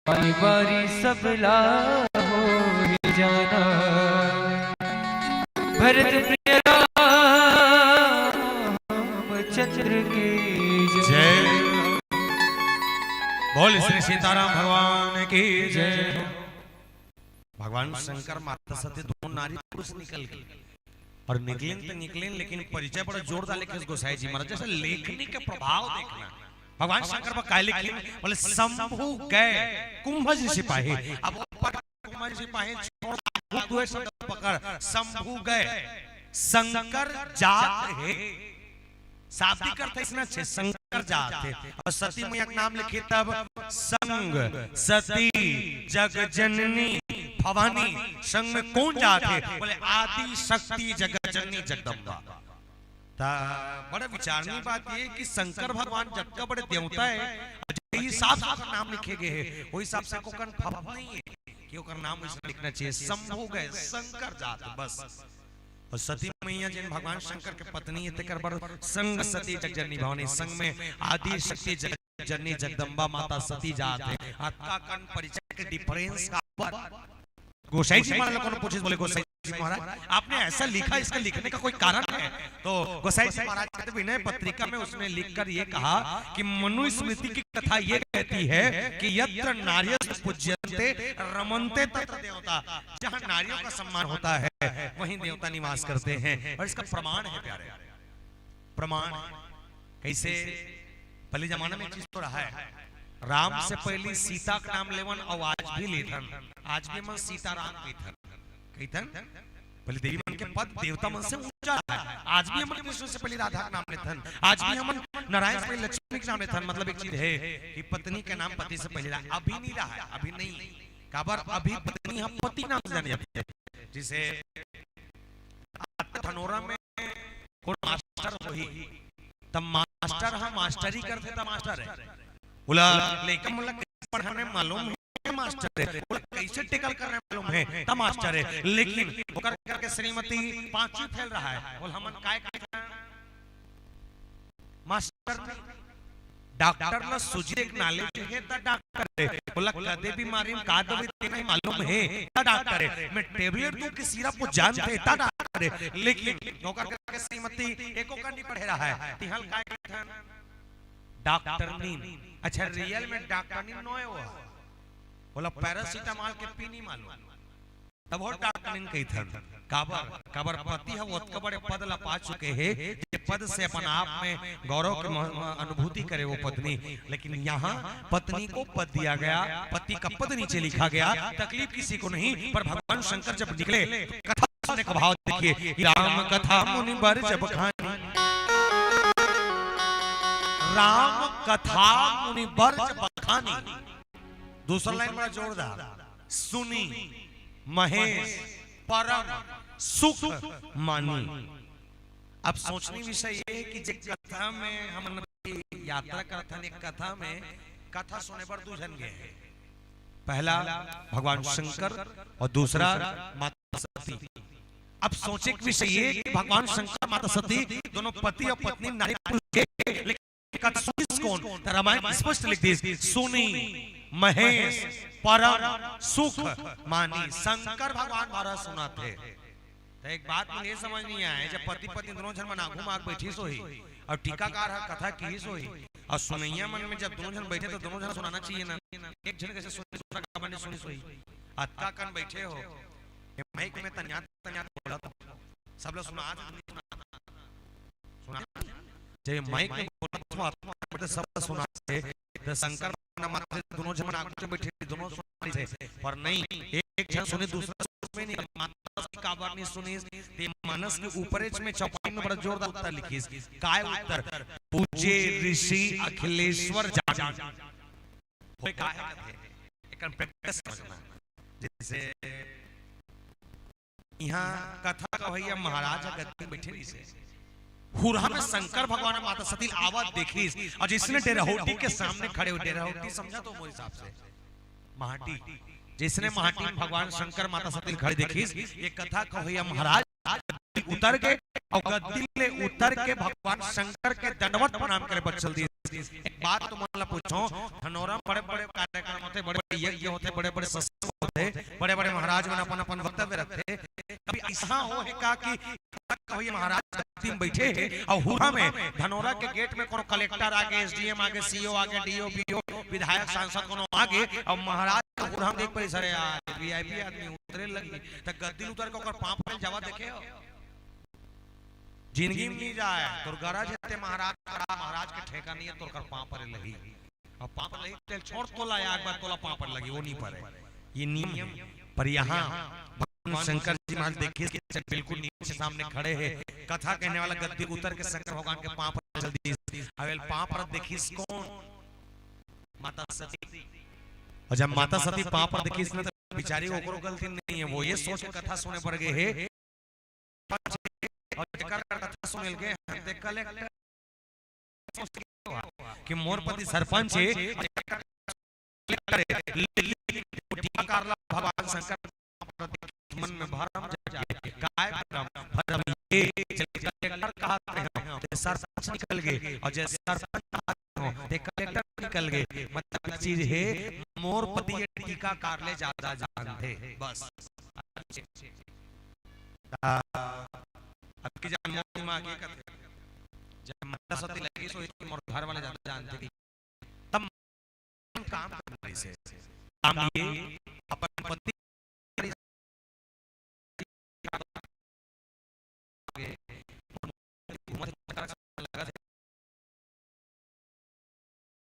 बारी बारी सबला हो ही जाना। भरत प्रिय रामचंद्र की जय। जय। बोल श्री सीताराम भगवान की जय। भगवान शंकर माता सती दोनों नारी पुरुष निकल गए। अउ निकलेन त निकलेन, लेकिन परिचय बड़ा जोरदार लिखे गोसाई जी महाराज, जैसे लेखनी के प्रभाव देखना। भगवान शंकर पर काय लिखे, बोले शंभु गए कुंभ जी सिपाही। अब ऊपर कुंभ जी सिपाही छोड़, आगू दुए शब्द पकड़, शंभु गए शंकर जात हे। शाब्दिक अर्थ इसना छे, शंकर जात हे। अउ सती मैया के नाम लिखे तब संग सती जग जननी भवानी, संग में कौन जात हे? बोले आदि शक्ति जगत जननी जगदम्बा। त बड़ा विचारनीय बात ये कि शंकर भगवान जतका बड़े देवता हे, अउ जे हिसाब से ओकर नाम लिखे गए हे, वही हिसाब से ओकर फप नहीं हे कि ओकर नाम वैसे लिखना चाहिए। शंभु गए शंकर जात, बस। अउ सती मैया जिन भगवान शंकर के पत्नी हे, तेकर बर संग सती जग जननी भवानी, संग में आदि शक्ति जग जननी जगदम्बा माता सती जात हे। अतका कन परिचय के difference का बर गोसाई जी महाराज ला कोनो पूछिस, बोले गोसाई जी महाराज, आपने ऐसा लिखा, इसका लिखने का कोई कारण है? तो गोसाई जी महाराज कहते, विनय पत्रिका में उसने लिखकर ये कहा कि मनुस्मृति की कथा ये कहती है कि यत्र नार्यस्तु पूज्यन्ते रमन्ते तत्र देवता, जहाँ नारियों का सम्मान होता है, वहीं देवता निवास करते हैं। और इसका प्रमाण है प्यारे, प्रमाण। कैसे? पहले जमाना में एक चीज तो रहा है, राम से पहले सीता का नाम लेवन, अउ आज भी लेथन, आज भी हमन सीताराम कहिथन, कहिथन। पहले देवी मन के पद देवता मन से ऊंचा है, आज भी हमन कृष्ण से पहले राधा का नाम लेथन, आज भी हमन नारायण से पहले लक्ष्मी का नाम लेथन। मतलब एक चीज है कि पत्नी का नाम पति से पहले रहा, अभी नहीं रहा है, अभी नहीं। काबर अभी पत्नी हम पति नाम से जाने जाते हैं। जैसे आज धनोरा में कोन मास्टर होही, त मास्टर ह मास्टरी करथे त मास्टर हे। ओला लइका मन ला कइसे पढ़ाना हे मालूम हे, मास्टर हे। ओला कइसे टैकल करना हे मालूम हे, त मास्टर हे। लेकिन ओकर करके श्रीमती पांचवी फेल रहा है, ओला हमन काय कहिथन? मास्टर नहीं। डॉक्टर ला सूजी एक knowledge हे त डॉक्टर हे, ओला कदे बीमारी में का दवाई देना हे मालूम हे त डॉक्टर हे। मैं tablet दूं कि syrup वो जानथे त डॉक्टर हे, लेकिन ओकर करके श्रीमती एको का नहीं पढ़े रहा है। तिहां ल काय कहिथन? डॉक्टरनीन। अच्छा, real में डॉक्टरनीन नोहे वो, ओला paracetamol के पी नहीं मालूम। तब हो डॉक्टरनीन कहिथन। काबर? काबर पति ह ओतका बड़े पद ला पा चुके हे, जे पद से अपन आप में गौरव के मह-, मह-, अनुभूति करे वो पत्नी। लेकिन यहाँ पत्नी को पद दिया गया, पति का पद नीचे लिखा गया। तकलीफ किसी को नहीं, पर भगवान शंकर जब निकले तो कथा सुनने का भाव देखिए कि राम कथा मुनि बर जब खानी, राम कथा मुनि बर जब खानी। दूसरा लाइन बड़ा जोरदार, सुनी महेश परम सुख मानी। अब सोचनी विषय ये हे कि जे कथा में हमन यात्रा करथन, एक कथा में कथा सुने बर दू झन गे हे, पहला भगवान शंकर अउ दूसरा माता सती। अब सोचे के विषय ये कि भगवान शंकर माता सती दोनों पति अउ पत्नी नारी पुरुष गे, लेकिन कथा सुनिस कोन? त रामायण स्पष्ट लिख दिस, सुनी महेश परम सुख मानी। शंकर भगवान महाराज सुनाथे। त एक बात मोला ये समझ नहीं आए, जब पति पत्नी दोनों झन मन आगू माग बैठिस होही अउ टीकाकार ह कथा किहिस होही अउ सुनइया मन में जब दोनों झन बैठे त दोनों झन सुनाना चाहिए ना। एक झन कैसे सुनिस, दूसरा काबर नहीं सुनिस होही? अतका कन बैठे हो, ये माइक में तनियात तनियात बोलत हो, सब लोग सुना सुना जब माइक में बोला सुनात हूँ, आत्मा के बड़े शब्द सुनात हे। त शंकर भगवान माता सती दोनों झन आगू में बैठे, दोनों सुनात हे, पर नहीं, एक झन सुने, दूसरा सुने नहीं। माता सती काबर नहीं सुनिस? ते मानस के ऊपरेच में चौपाई में बड़ा जोरदार उत्तर लिखिस। काय उत्तर? पूजे ऋषि अखिलेश्वर जानी। होय का हे कथे? एकर practice समझना। जैसे इहाँ कथा कवैया महाराज ह गद्दी में बैठे रहिसे। हुरहा में शंकर भगवान ह माता सती ल आवत देखिस, अउ जइसने डेरहौटी के सामने खड़े हो, डेरहौटी समझा तो मोर हिसाब से, माटी, जइसने माटी में भगवान शंकर माता सती ल खड़े देखिस, ये कथा कवैया महाराज उतर के, अउ गद्दी ले उतर के भगवान शंकर के दंडवत प्रणाम करे बर चल दिस। एक बात तुमन ला पूछों, धनोरा में बड़े-बड़े कार्यक्रम होथे, बड़े-बड़े यज्ञ होथे, बड़े-बड़े सत्संग होथे, बड़े-बड़े महाराज मन अपन-अपन वक्तव्य रखथे, कभी अइसना होय हे का कि कवैया महाराज गद्दी में बैठे हे अउ हुरहा में धनोरा के gate में कोनो collector आगे, S D M आगे, C E O आगे, D O, B O, विधायक, सांसद कोनो आगे, अउ महाराज हुरहा में देख पड़िस, अरे यार, V I P आदमी उतरे लगही, त गद्दी ले उतर के ओकर पाँव परे ल जावा देखे हो? जिंदगी में नहीं जाय, तोर गरज हे ते महाराज, महाराज के ठेका नहीं हे, तोर कर पाँव परे लगही। अउ पाँव परे लगही, तेल छोड़, तोला एक बार तोला पाँव परे लगही, वो नहीं परे। ये नियम हे। पर यहाँ भगवान शंकर जी महाराज देखिस कि बिल्कुल नीचे सामने खड़े हे, कथा कहने वाला गद्दी उतर के शंकर भगवान के पाँव परे चल दिस। अब एला पाँव परे देखिस कोन? माता सती। अउ जब माता सती पाँव परे देखिस ना, त बिचारी ओकरो गलती नहीं हे, वो ये सोच के कथा सुने बर गे हे, अउ जेकर कथा सुने ल गे हे, ते collector कि मोर पति सरपंच हे, अउ जेकर collector हे, लेकिन टीकाकार ला भगवान शंकर मन में भरम जागे। काय भरम? भरम ये, जब collector कहत रहे हो, ते सरपंच निकल गे, अउ जब सरपंच कहत रहे हो, ते collector निकल गे। मतलब एक चीज हे, मोर पति ये टीकाकार ले ज्यादा जानथे, बस। अब की जान मोर दिमाग ये कथे, जब माता सती लगिस होही त मोर घर वाले ज्यादा जानथे कि तब काम करना इसे। काम ये अपन पति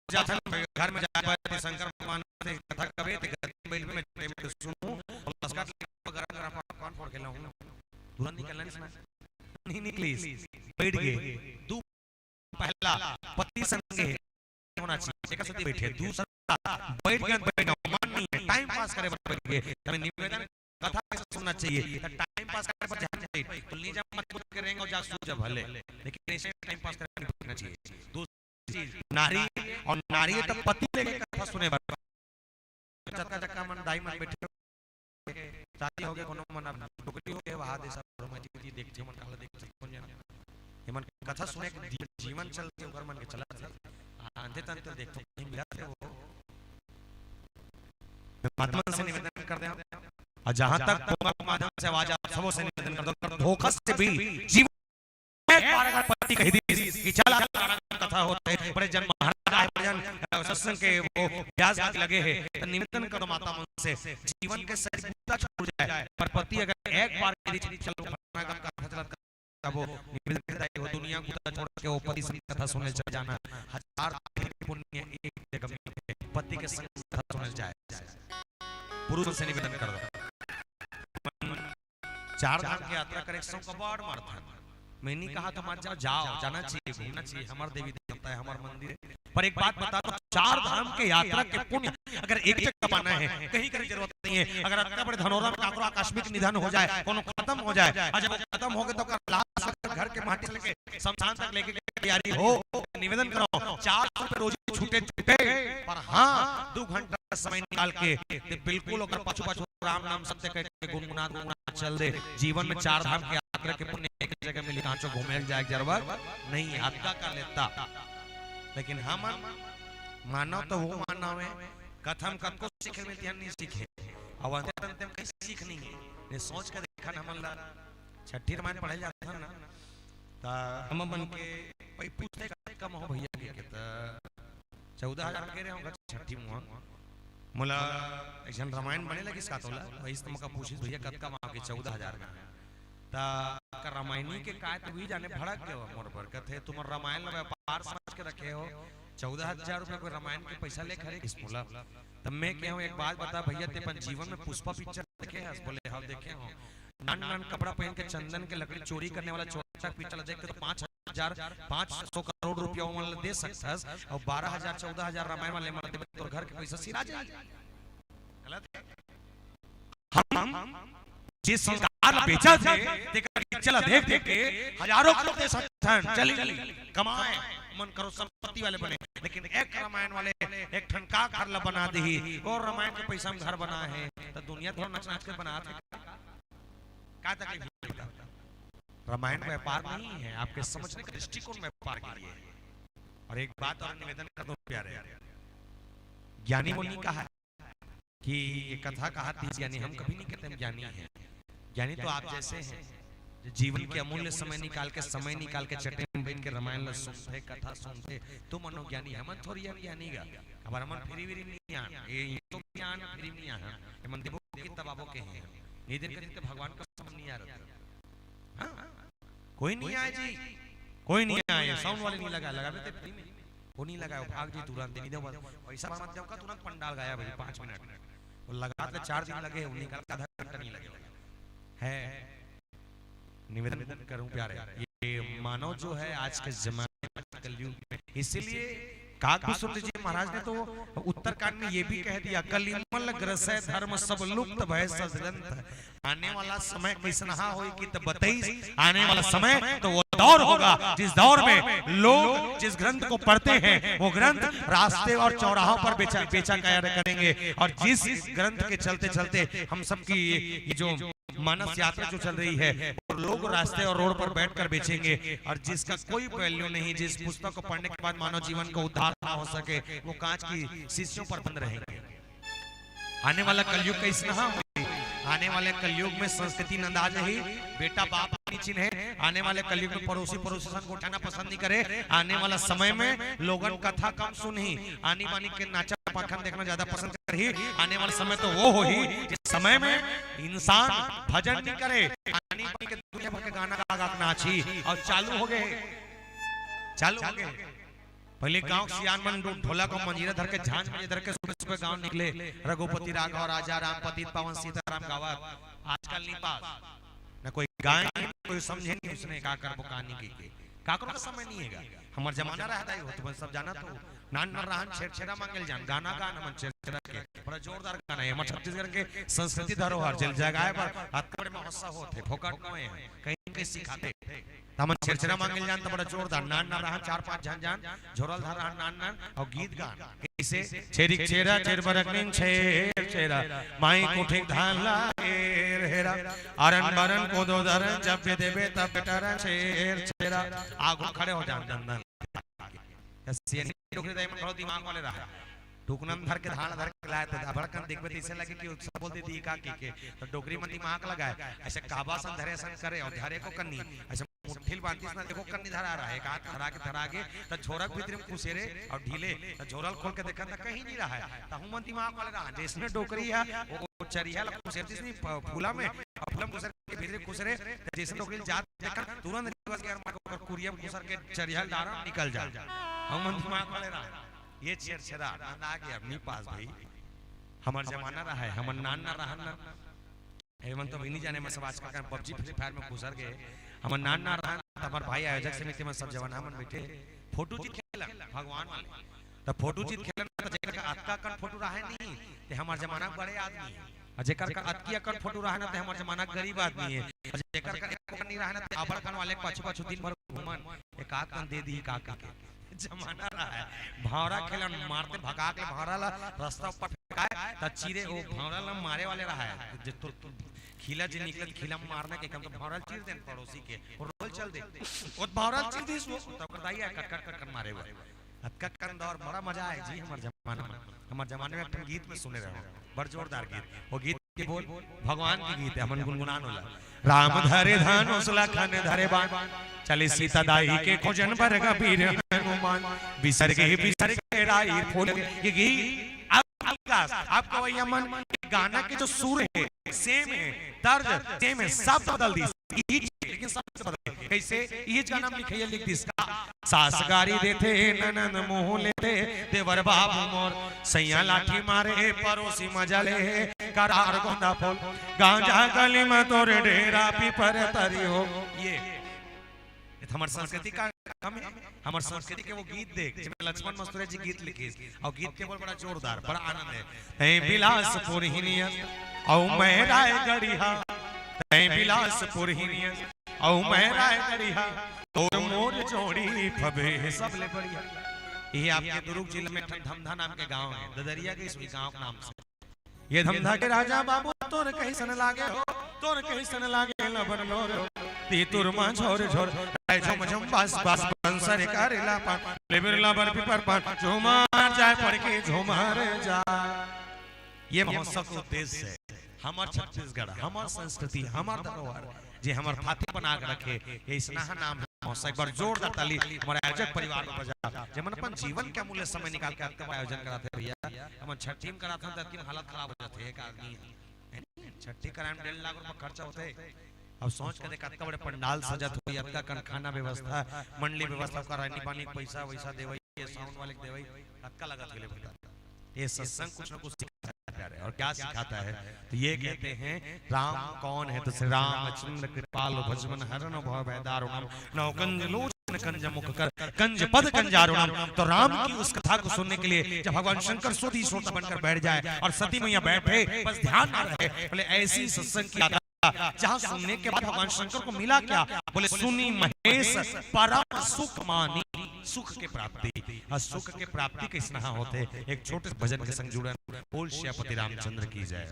जाथन घर में जाए बर, शंकर भगवान से कथा कबे, ते घर में बैठ के मैं सुनूं, अउ लसका के गरम गरम पकवान फोड़ के लाऊं, तुरंत निकलना नहीं, नहीं निकली, बैठ गए। दू पहला पति संगे होना चाहिए, एक साथ बैठे, दूसरा बैठ गए, बैठ गए, मन नहीं है, time pass करे बर बैठ गए, हमें निवेदन कथा कैसे सुनना चाहिए, तो time pass करे पर ध्यान चाहिए। तो लीजा मत बोल के रहेंगे और जा सो जा भले, लेकिन ऐसे time pass करने नहीं बैठना चाहिए। दूसरी चीज, नारी और नारी तो पति लेके कथा सुने बर। चक्का चक्का मन दाई मन बैठे, शादी हो गए, कोनो मन अब डोकरी हो गए, वहाँ दे सब मैं जी देखते मन काला देखते कौन जाना। ये मन कथा सुने के जीवन चलते ओकर मन के चलत हे। आंधे तंते देखते नहीं मिलत हे वो। मैं परमात्मा से निवेदन कर दे, और जहां तक पोंगा के माध्यम से आवाज आप सबों से निवेदन कर दो, अगर धोखा से भी जीवन एक बार अगर पति कह दी कि चला कथा होते, बड़े जन महाराज आए, बड़े जन, अ, सत्संग के वो ब्यास गाने लगे हैं, तो निवेदन करो माता मन से, जीवन के सही मुद्दा छूट जाए, पर पति अगर एक बार कह दी, "चलो फलाना का कथा चला," तब वो निवेदन करता है, वो दुनिया को छोड़ के वो पति संग कथा सुनने चले जाना, हजार पुण्य एक जगह मिलते, पति के संग कथा सुनने जाए। पुरुष से निवेदन कर दो। चार धाम के यात्रा करे के शौक बड़ मारथन। मैं नहीं कहा तो मत जाओ, जाओ, जाना चाहिए, घूमना चाहिए। हमार देवी देवता है, हमार मंदिर है। पर एक बात बता दो, चार धाम के यात्रा के पुण्य अगर एक जगह पाना है, कहीं की जरूरत नहीं है। अगर अतना बड़े धनोरा में काकरो आकस्मिक निधन हो जाए, कोनो खत्म हो जाए, और जब वो खत्म हो गए तो ओकर लाश अगर घर के माटी से लेके शमशान तक लेके के तैयारी हो, निवेदन करो, चार सौ रुपए रोजी छूटे छूटे, पर हाँ, दो घंटा समय निकाल के ते बिल्कुल ओकर पाछू पाछू राम नाम सत्य कह के गुनगुना गुनगुना चल दे। जीवन में चार धाम के यात्रा के पुण्य एक जगह मिली, कांचो घूमे जाए के जरूरत नहीं है, हद का कर लेता। लेकिन हमन मानव तो वो मानव है, कथा म कतको सीखे में ध्यान नहीं सीखे, अब अंते अंते में कहीं सीख नहीं है। ने सोच के देखन हमन ला छठी रामायण पढ़े जाथन ना, त हम मन के भाई पूछते का कम हो भैया के, के त चौदह हजार के रहे होंगे छठी मुहा। मोला एक झन रामायण बने लगिस का तोला, वही से तुमका पूछिस भैया कतका म आगे चौदह हजार का। त रामायणी के काय, तो वही जाने भड़क गए हो मोर बर। कथे, "तुम रामायण ला व्यापार समझ के रखे हो, चौदह हजार रुपया कोई रामायण के पैसा ले खरीद इस मोला।" तब मैं कहे हूँ, "एक बात बता भैया, ते अपन जीवन में पुष्पा पिक्चर देखे हस?" बोले, "हाँ, देखे हो।" नान नान कपड़ा पहन के चंदन के लकड़ी चोरी करने वाला चोरटा पिक्चर देख के तो पाँच हजार, पाँच सौ करोड़ रुपया ओमन ला दे सकथस, और बारह हजार, चौदह हजार रामायण वाले मन ला देबे, तोर घर के पैसा सिरा जाही। गलत है। हम जे संस्कार ला बेचत हे, तेकर पिक्चर ला देख देख के हजारों करोड़ दे सकथन, चली कमाए, मन करोड़ संपत्ति वाले बने, लेकिन एक रामायण वाले एक ठन का घर ला बना देही, वो रामायण के पैसा में घर बना है, तो दुनिया थोड़ा नाच नाच के बना थे। का तकलीफ होता? रामायण व्यापार नहीं है, आपके समझने का दृष्टिकोण व्यापार के लिए है। और एक बात और निवेदन कर दो प्यारे, ज्ञानी मुनि कहा है कि ये कथा कहा थी ज्ञानी, हम कभी नहीं कहते हम ज्ञानी हैं। ज्ञानी तो आप जैसे हैं, जो जीवन के अमूल्य समय निकाल के, समय निकाल के चट्टे में बैठ के रामायण ला सुनते, कथा सुनते, तो मनोज्ञानी। हमन थोड़ी अज्ञानी गा, अब हमन फिरी विरी नहीं आन, ये तो ज्ञान फिरी नहीं आन, ये मन देबो किताब आबो के हैं। ये दिन कदी तो भगवान का समझ नहीं आ रहा था। हाँ? कोई नहीं आए जी, कोई नहीं आए, साउंड वाले नहीं लगा, लगा देते फ्री में। वो नहीं लगा, वो भाग जी तुरंत, नहीं दे, पैसा मत दे का, तुरंत पंडाल गायब है पाँच मिनट। वो लगा तो चार दिन लगे, वो निकल के आधा घंटा नहीं लगे। है, निवेदन करूं प्यारे, ये मानव जो है आज के जमाने में, कलयुग में, इसीलिए काकभूषण जी महाराज ने तो उत्तरकांड में ये भी कह दिया, "कलिमल ग्रसै धर्म सब लुप्त भय सजलंत।" आने वाला समय कैसनहा होई कि तो बताइस, आने वाला समय तो वो दौर होगा जिस दौर में लोग जिस ग्रंथ को पढ़ते हैं वो ग्रंथ रास्ते और चौराहों पर बेचा, बेचा करेंगे, और जिस ग्रंथ के चलते चलते हम सबकी ये, ये जो मानस यात्रा जो चल रही है, और लोग रास्ते और रोड पर बैठकर बेचेंगे, और जिसका कोई वैल्यू नहीं, जिस पुस्तक को पढ़ने के बाद मानव जीवन का उद्धार ना हो सके, वो कांच की शीशियों पर बंद रहेंगे। आने वाला कलयुग का इसना, आने वाले कलयुग में संस्कृति नंदा जाही, बेटा बाप नहीं चिन्हे। आने वाले कलयुग में पड़ोसी पड़ोसी सन गोठाना पसंद नहीं करे। आने वाला समय में लोगन कथा कम सुनही, आनी बानी के नाचा पाखंड देखना ज्यादा पसंद करही। आने वाला समय तो वो होही जिस समय में इंसान भजन नहीं करे, आनी बानी के दुनिया भर के गाना गा गा के नाची। और चालू हो गए, चालू हो गए। पहले गांव के सियान मन ढो-, ढोलक और मंजीरा धर के, झांझ मंजीरा धर के सुबह सुबह गांव निकले, रघुपति राघव राजा राम पतित पावन सीताराम गावत। आजकल नहीं पास, न कोई गाय नहीं, कोई समझे नहीं, उसने का करबो का नहीं की के। काकरो का समय नहीं हैगा। हमर जमाना रहा था, वो तुमन सब जाना तो, नान नान रहन छेरछेरा मांगल जान, गाना गान हमन छेरछेरा के, बड़ा जोरदार गाना है। हमर छत्तीसगढ़ के संस्कृति धरोहर जेल जगाए बर अतका बड़े महोत्सव होथे, फोकट नोहे है, कहीं कहीं सिखाते। त हमन छेरछेरा मांगल जान त बड़ा जोरदार, नान नान रहन चार पांच झन जान, झोरल धर रहन नान नान, और गीत गान। कैसे? छेरिक छेरा, छेरबरक नीन, छेर छेरा, माई कुठिक धान ला, हेर हेरा, अरन बरन कोदो दरन, जब भी देबे तब बेटा रन, छेर छेरा। आगू खड़े हो जान, दन दन। कसिया नहीं, डोकरी दाई मन थोड़ा दिमाग वाले रहा। टुकनन धर के, धान धर के लाए, तो अबड़कन देखबे, तो ऐसे लगे कि उत्साह बोल दे दी का की के। तो डोकरी मन दिमाग लगाए, ऐसे कहबा सन धरे सन करे, और धरे को कन्नी, ऐसे मुट्ठी ल बांधिस ना, देखो कन्नी धरा रहा है, एक हाथ धरा के धरा के, तो झोरक भीतरी में खुसेरे और ढीले, तो झोरल खोल के देखा तो कहीं नहीं रहा है। तो हमन दिमाग वाले रहा, जैसने डोकरी है, वो, वो चरिहा ला खुसेरतिस नहीं, प-, फूला में, और फूला में खुसर के भीतरी खुसरे, तो जैसे डोकरी जात देखा, तुरंत reverse gear मार के ओकर कुरिया में खुसर के चरिहा ल डारा, निकल जा। हमन दिमाग वाले रहा, ये छेरछेरा, नंदा के अब नहीं पास भाई। हमर जमाना रहा है, हमर नान ना रहा ना। एमन तो भी नहीं जाने, मैं सब आजकल का PUBG Free Fire में घुसर गए। हमर नान ना रहा, त हमर भाई आयोजक समिति में सब जवान हमन बैठे, फोटो जीत खेलन, भगवान वाले। त फोटो जीत खेलन, त जेकर का अतका कन फोटो रहा नहीं, ते हमर जमाना के बड़े आदमी है। और जेकर का अतकी अकन फोटो रहा ना, ते हमर जमाना के गरीब आदमी है। और जेकर का एको कन नहीं रहा ना, ते अबड़ कन वाले के पाछू पाछू दिन भर घूमन, एक आध कन दे दी का का के। जमाना रहा है, भावरा खेलन, मारते भगा के भावरा ला रास्ता ऊपर फेंकाए, त चीरे वो भावरा ला मारे वाले रहा है। जे तो खिला जे निकले, खिला मारना के काम, तो भावरा चीर देन पड़ोसी के, वो रोल चल दे। वो भावरा चीर दिस, वो तब कर दाई है, कट कट कट कट मारे हुए। अतका कन दौर बड़ा मजा आए जी हमर जमाना में। हमर जमाने में अपन गीत में सुने रहो, बड़ जोरदार गीत। वो गीत के बोल भगवान के गीत है, हमन गुनगुनान होला। राम धरे धनुष लखन धरे बाण, चले सीता दाई के खोजन बरगा बीर हनुमान। बिसर गए बिसर गए राई फूल। ये गीत आप, आपका वही हमन गाना के जो सुर है, सेम है, तर्ज सेम है, सब बदल दी। ईज, लेकिन शब्द बदल गए। कैसे? ईज का नाम लिखइया लिख दिस का, सास गारी देथे, ननद मुंह लेथे, देवर बाबू मोर, सैया लाठी मारे, परोसी मजा ले, करार गोंदा फूल, गांजा गली में तोरे डेरा पीपर तरी हो। ये, ये तो हमर संस्कृति का काम है। हमर संस्कृति के वो गीत देख, जिसमें लक्ष्मण मस्तुरे जी गीत लिखिस, और गीत के बोल बड़ा जोरदार, बड़ा आनंद है। तैं बिलासपुर हिनिया, औ मैं रायगढ़िया, तैं बिलासपुर हिनिया, औ मैं रायगढ़िया, तोर मोर जोड़ी फबे सबले बढ़िया। ये आपके दुर्ग जिले में ठन धमधा नाम के गांव है, ददरिया के इस गांव के नाम से। ये धमधा के राजा बाबू तोर कइसन लागे हो, तोर कइसन लागे लबर लोर। ती तुर मा झोर झोर, राय झुम झुम बास बास, बंसर का रेला पान, ले बिरला बर पीपर पान, झूमर जाए पड़ के झूमर जाए। ये महोत्सव के उद्देश्य है, हमर छत्तीसगढ़, हमर संस्कृति, हमर धरोहर, जे हमर थाती बना के रखे, ये इसना नाम है महोत्सव। एक बार जोरदार ताली हमारे आयोजक परिवार में बजा, जेमन अपन जीवन के अमूल्य समय निकाल के अतका बड़ा आयोजन कराथे भैया। हमन छट्ठी में कराथन त अतकी हालत खराब हो जाथे, एक आदमी है। छट्ठी कराए में डेढ़ लाख रुपया खर्चा होथे। अब सोच के देख, अतका बड़े पंडाल सजत होही, अतका कन खाना व्यवस्था, मंडली व्यवस्था, ओकर रहनी पानी, पैसा वैसा देवई, ये साउंड वाले के देवई, अतका लगत होही ले भैया। ये सत्संग कुछ ना कुछ सिखाता है, प्यारे। और क्या सिखाता है? तो ये कहते हैं, राम कौन है? तो श्री रामचंद्र कृपाल भजमन हरन भव भय दारुणम, नव कंज लोचन कंज मुख कर, कंज पद कंजारुणम। तो राम की उस कथा को सुनने के लिए जब भगवान शंकर सुधी श्रोता बनकर बैठ जाए और सती मैया बैठे, बस ध्यान न रहे, बोले, ऐसी सत्संग की कथा जहाँ सुनने के बाद भगवान शंकर को मिला क्या? बोले, सुनी महेश परम सुख मानी, सुख के प्राप्ति। और सुख के प्राप्ति कइसना होथे? एक छोटे से भजन के संग जुड़न। बोल सियापति रामचंद्र की जय।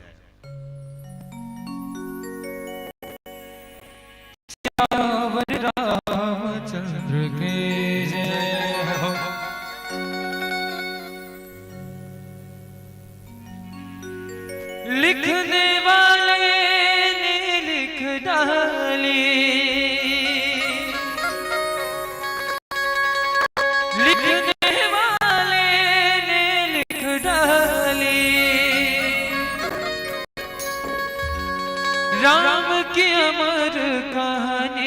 सियावर रामचंद्र की जय हो। लिखने वाले ने लिख डाली, लिखने वाले ने लिख डाली राम की अमर कहानी।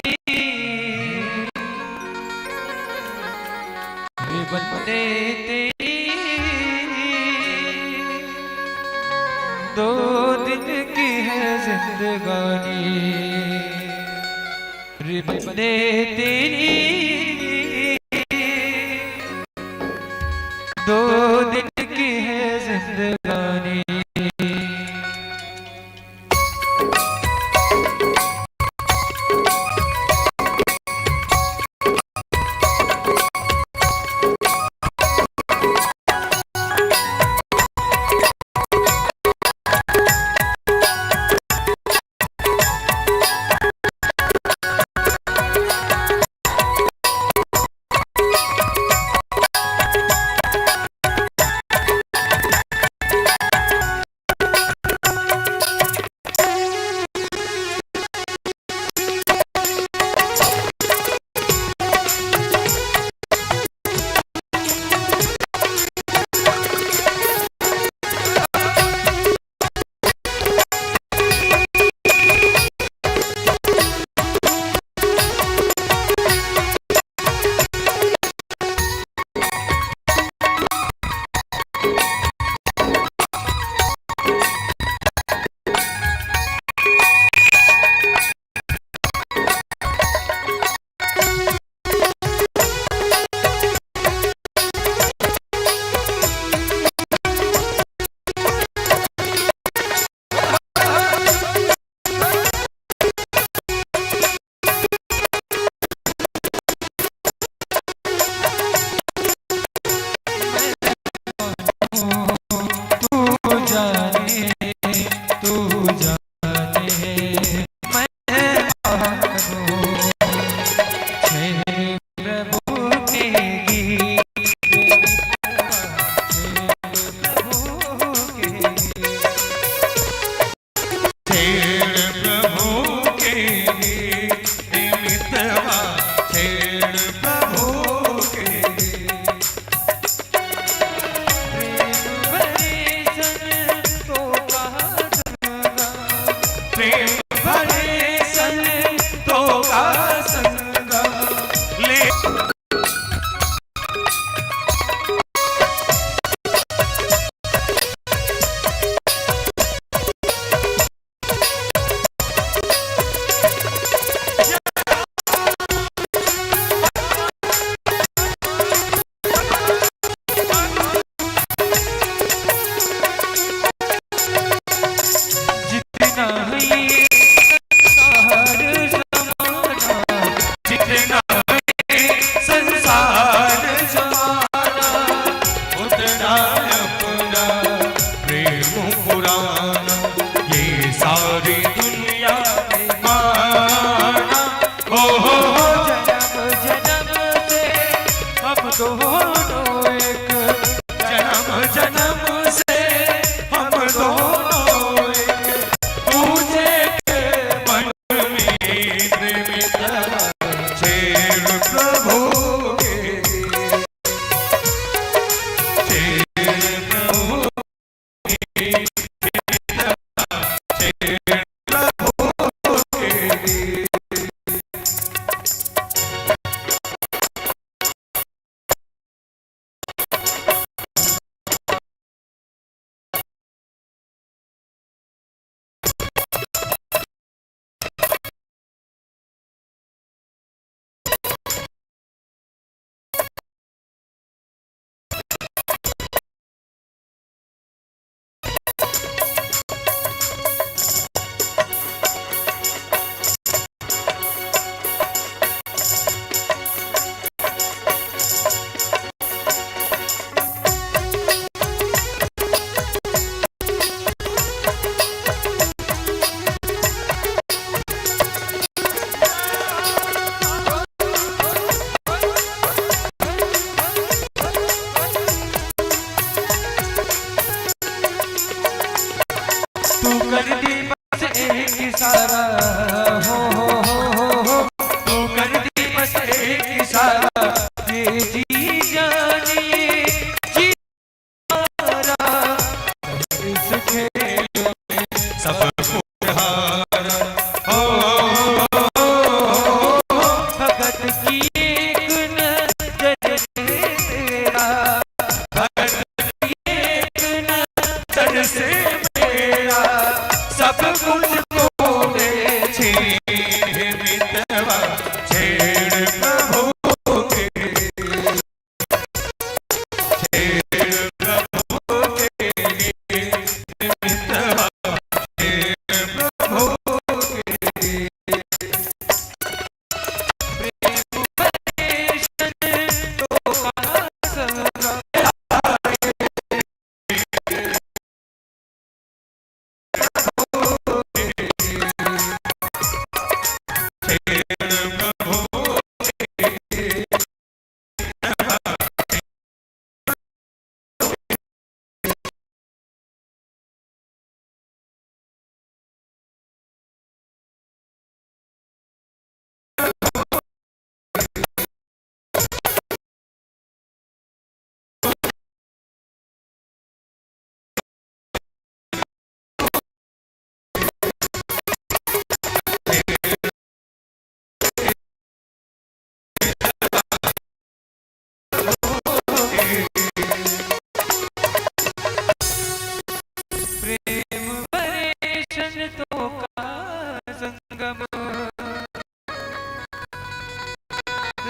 रे बंदे तेरी दो दिन की है जिंदगानी, रे बंदे तेरी दो दिन की है जिंदगानी।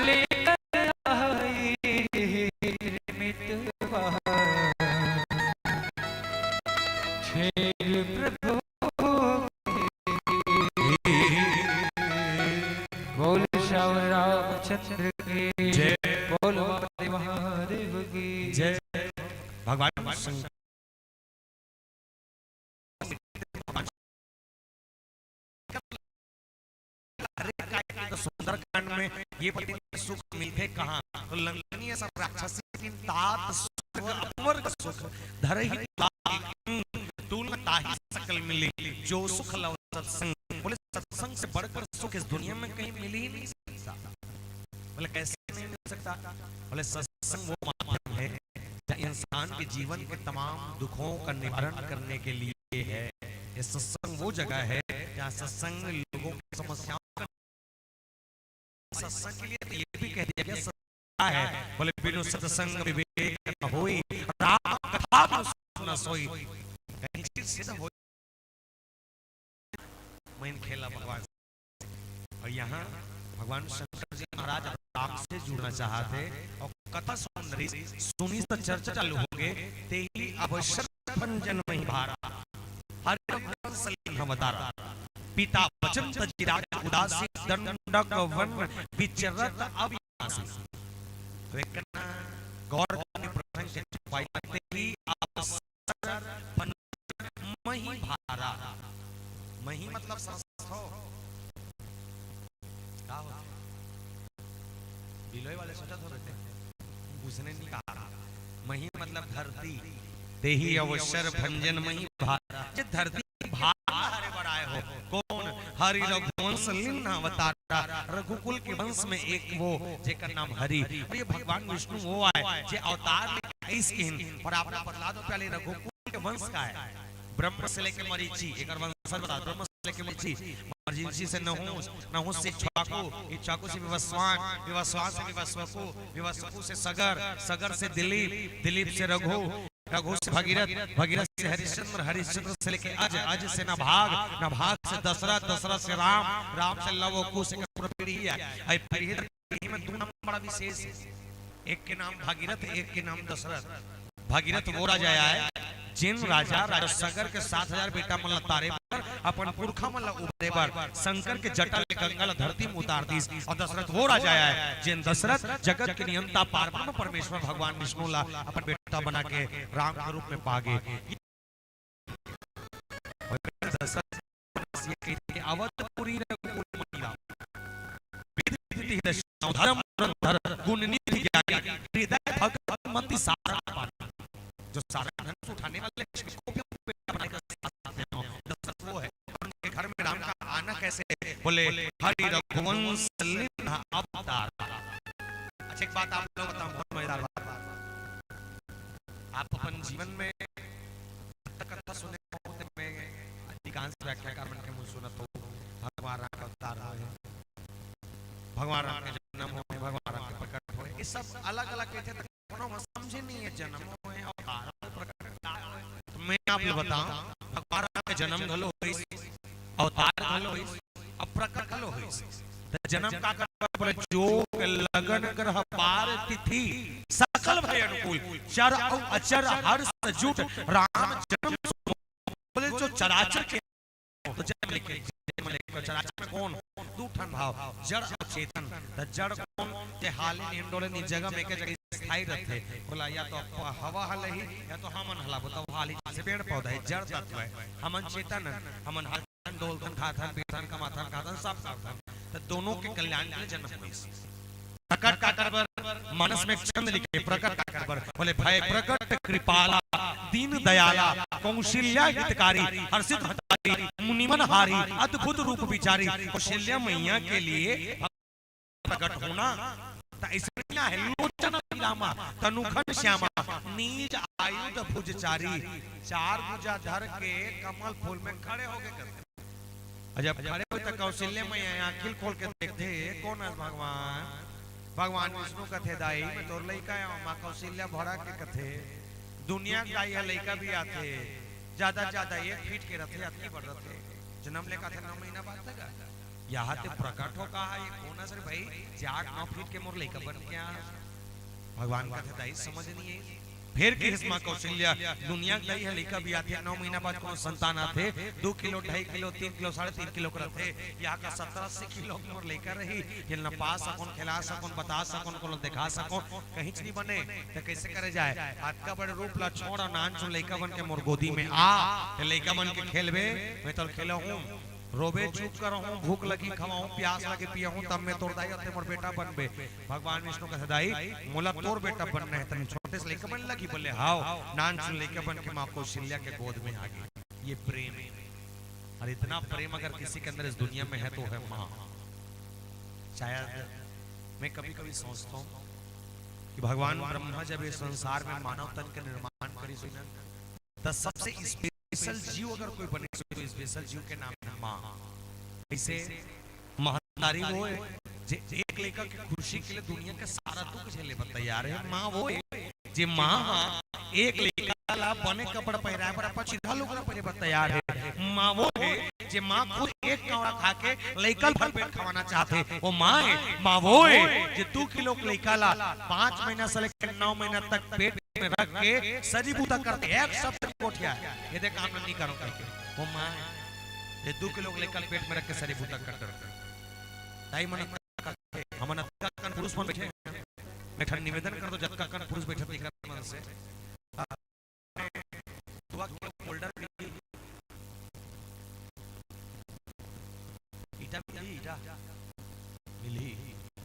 लेकर आई मितवा। छेर प्रभु की। बोल श्याम रामचंद्र की जय। बोल भगवती महादेव की जय। भगवान शंकर, अरे, का तो सुंदरकांड में ये पति सुख मिलथे कहाँ? तो लंदनीय सब राक्षसी किन तात स्वर्ग अपवर्ग सुख धरहि तुला, तुल ताहि सकल मिली, जो सुख लव सत्संग। बोले, सत्संग से बढ़कर सुख इस दुनिया में कहीं मिल ही नहीं सकता। बोले, कैसे नहीं मिल सकता? बोले, सत्संग वो माध्यम है जहाँ इंसान के जीवन के तमाम दुखों का निवारण करने के लिए है। ये सत्संग वो जगह है जहाँ सत्संग लोगों की समस्याओं का, सत्संग के लिए तो ये भी कह दिया गया, सत्संग है। बोले, बिनु सत्संग विवेक न होई, राम कथा बिनु सुख न सोई। कहीं चीज सिद्ध हो मइन खेला भगवान। और यहाँ भगवान शंकर जी महाराज राम से जुड़ना चाहते और कथा सुन रही, सुनी तो चर्चा चालू हो गए। तेहि अवसर भंजन मही भारा, हरि रघुवंश लीन अवतारा। पिता वचन तजि राज उदासी, दंडक वन विचरत अविनाशी। तो एक ना गौर करने प्रसंग के छुपाई लगते ही अवसर भंजन मही भारा। मही मतलब समझ हो? का हो? बिलोई वाले सोचत हो बेटे, उसने नहीं कहा। मही मतलब धरती। तेहि अवसर भंजन मही भारा। जे धरती भार हरे बड़ाए हो। कौन? हरि रघुवंश लीन अवतारा। रघुकुल के वंश में एक वो जेकर नाम हरि। और ये भगवान विष्णु वो आए जे अवतार लेके आइस किन, पर आपने बतला दो पहले रघुकुल के वंश का है। ब्रह्म से लेके मरीचि, एक वंश बता, ब्रह्म से लेके मरीचि, मरीचि से नहुस, नहुस से इक्ष्वाकु, इक्ष्वाकु से विवस्वान, विवस्वान से विवस्वकु, विवस्वकु से सगर, सगर से दिलीप, दिलीप से रघु, रघु से भगीरथ, भगीरथ से हरिश्चंद्र, हरिश्चंद्र से लेके अज, अज से नभाग, नभाग से दशरथ, दशरथ से राम, राम से लव कुश, एक पूरा पीढ़ी है। आई पीढ़ी, पीढ़ी में दो नाम बड़ा विशेष है, एक के नाम भागीरथ, एक के नाम दशरथ। भागीरथ वो राजा आय, जेन राजा, राजा सगर के सात हजार बेटा मन ला तारे बर, अपन पुरखा मन ला उबारे बर, शंकर के जटा ले गंगा ला धरती में उतार दिस। और दशरथ वो राजा आय, जेन दशरथ जगत के नियंता पार ब्रह्म परमेश्वर भगवान विष्णु ला अपन बेटा बना के राम के रूप में पागे। और दशरथ ये कहिथे, अवधपुरी रघुकुल मही राम। विधि विधि दशरथ धर्म धर गुण निधि ज्ञानी, हृदय भगवत मति सारंग पानी। जो सारंग धनुष उठाने वाले हैं, इसको भी अपने बेटा बनाकर साथ में हो। दशरथ वो है, उनके घर में राम का आना कैसे है? बोले, हरि रघुवंश लीन अवतार। अच्छा, एक बात आप लोग बताओ, बहुत मजेदार बात। आप अपन जीवन में कथा सुने हो, तो मैं अधिकांश व्याख्याकार मन के मुंह सुनत हो, भगवान राम का अवतार होय, भगवान राम के जन्म होय, भगवान राम के प्रकट होय, ये सब अलग-अलग कहथे, त कोनो ह समझे नहीं है, जन्म होय, अवतार होय, प्रकट होय, का होय। तो मैं आप ल बताऊं, भगवान राम के जन्म घलो होइस, अवतार घलो होइस, अउ प्रकट घलो होइस। त जन्म का कर बोले, जोग लगन ग्रह पार तिथि, सकल भय अनुकूल, चर अउ अचर हर्ष जुट, राम जन्म बोले जो चराचर के, तो जन्म लेके, जन्म लेके चराचर में कौन? दू ठन भाव, जड़ अउ चेतन। त जड़ कौन? जे हाले नी डोले नी, जगह में एक जगह स्थायी रथे। बोला या तो हवा हलही या तो हमन हलाबो, तो हाली जैसे पेड़ पौधा है, जड़ तत्व है। हमन चेतन है, हमन हलथन, डोलथन, खाथन, पीथन, कमाथन, खाथन, सब करथन। त दोनों के कल्याण के लिए जन्म होइस। प्रकट काकर बर, मानस में एक छंद लिखे, प्रकट काकर बर। बोले, भय प्रकट कृपाला, दीन दयाला, कौशल्या हितकारी, हर्षित हतारी, मुनिमन हारी, अद्भुत रूप विचारी। कौशल्या मैया के लिए प्रकट होना, त इसमें क्या है? लोचन अभिरामा, तनु घन श्यामा, निज आयुध भुज चारी। चार भुजा धर के कमल फूल में खड़े हो गए करते। अउ जब खड़े होय त कौशल्या मैया आँखी ल खोल के देखथे, "कौन अस भगवान?" भगवान विष्णु कथे, "दाई, मैं तोर लइका आय।" माँ कौशल्या भड़क के कथे, "दुनिया के दाई ह लइका भी आथे, ज्यादा ज्यादा एक फीट के रथे, अतकी बड़ रथे। जनम ले कथे नौ महीना बाद तक आ।" यहाँ ते प्रकट हो कहा, ये कोन अस रे भाई, जे आठ नौ फीट के मोर लइका बन के आ। भगवान कथे, दाई समझ नहीं है। फेर कहिस माँ कौशल्या, दुनिया के दाई ह लइका बियाथे, नौ महीना बाद कोनो संतान आथे, दू किलो, ढाई किलो, तीन किलो, साढ़े तीन किलो के रथे। यहाँ का सत्तर अस्सी किलो के मोर लइका रही, जेन ला पा सकोन, खिला सकोन, बता सकोन, कोनो देखा सकोन, कहीं नहीं बने, त कैसे करे जाए? अतका बड़े रूप ला छोड़, नानचुन लइका बन के मोर गोदी में आ, त लइका बन के खेलबे, मैं तो खेलहूँ। रोबे चुप करहूँ, भूख लगी खवाहूँ, प्यास लगे पियाहूँ, तब मैं तोर दाई अते मोर बेटा बनबे। भगवान विष्णु कथे, दाई, मोला तोर बेटा बनना है, तनी छोटे से लइका बन लगी। बोले, हाव, नानचुन लइका बन के माँ कौशल्या के गोद में आ गे। ये प्रेम है। और इतना प्रेम अगर किसी के अंदर इस दुनिया में है तो है माँ। शायद मैं कभी-कभी सोचता हूँ कि भगवान ब्रह्मा जब इस संसार में मानव तन के निर्माण करिस ना, त सबसे स्पेशल जीव अगर कोई बने तो स्पेशल जीव के नाम है माँ। ऐसे महतारी वो है जे एक लइका के खुशी के लिए दुनिया के सारा दुख झेले बर तैयार है। माँ वो है जे माँ हा एक लइका ला बने कपड़ा पहिराए बर, अपन चिरहा लुगरा पहिरे बर तैयार है। माँ वो है जे माँ खुद एक कौड़ा खा के लइका ल भर पेट खवाना चाहथे। वो माँ है, माँ वो है जे दू किलो के लइका ला पाँच महीना से लेकर नौ महीना तक पेट में रख के सरी बूता करथे, एक शब्द नहीं गोठियाय, ये दे काम नहीं करों कहिके। वो माँ है जे दू किलो के लइका ल पेट में रख के सरी बूता करथे। दाई मन अतका करथे, हमन अतका कन पुरुष मन बैठे हैं। मैं ठन निवेदन कर दो, जतका कन पुरुष बैठे तेकर मन से, आ, दुआ के फोल्डर मिली, ईटा मिली, ईटा मिली।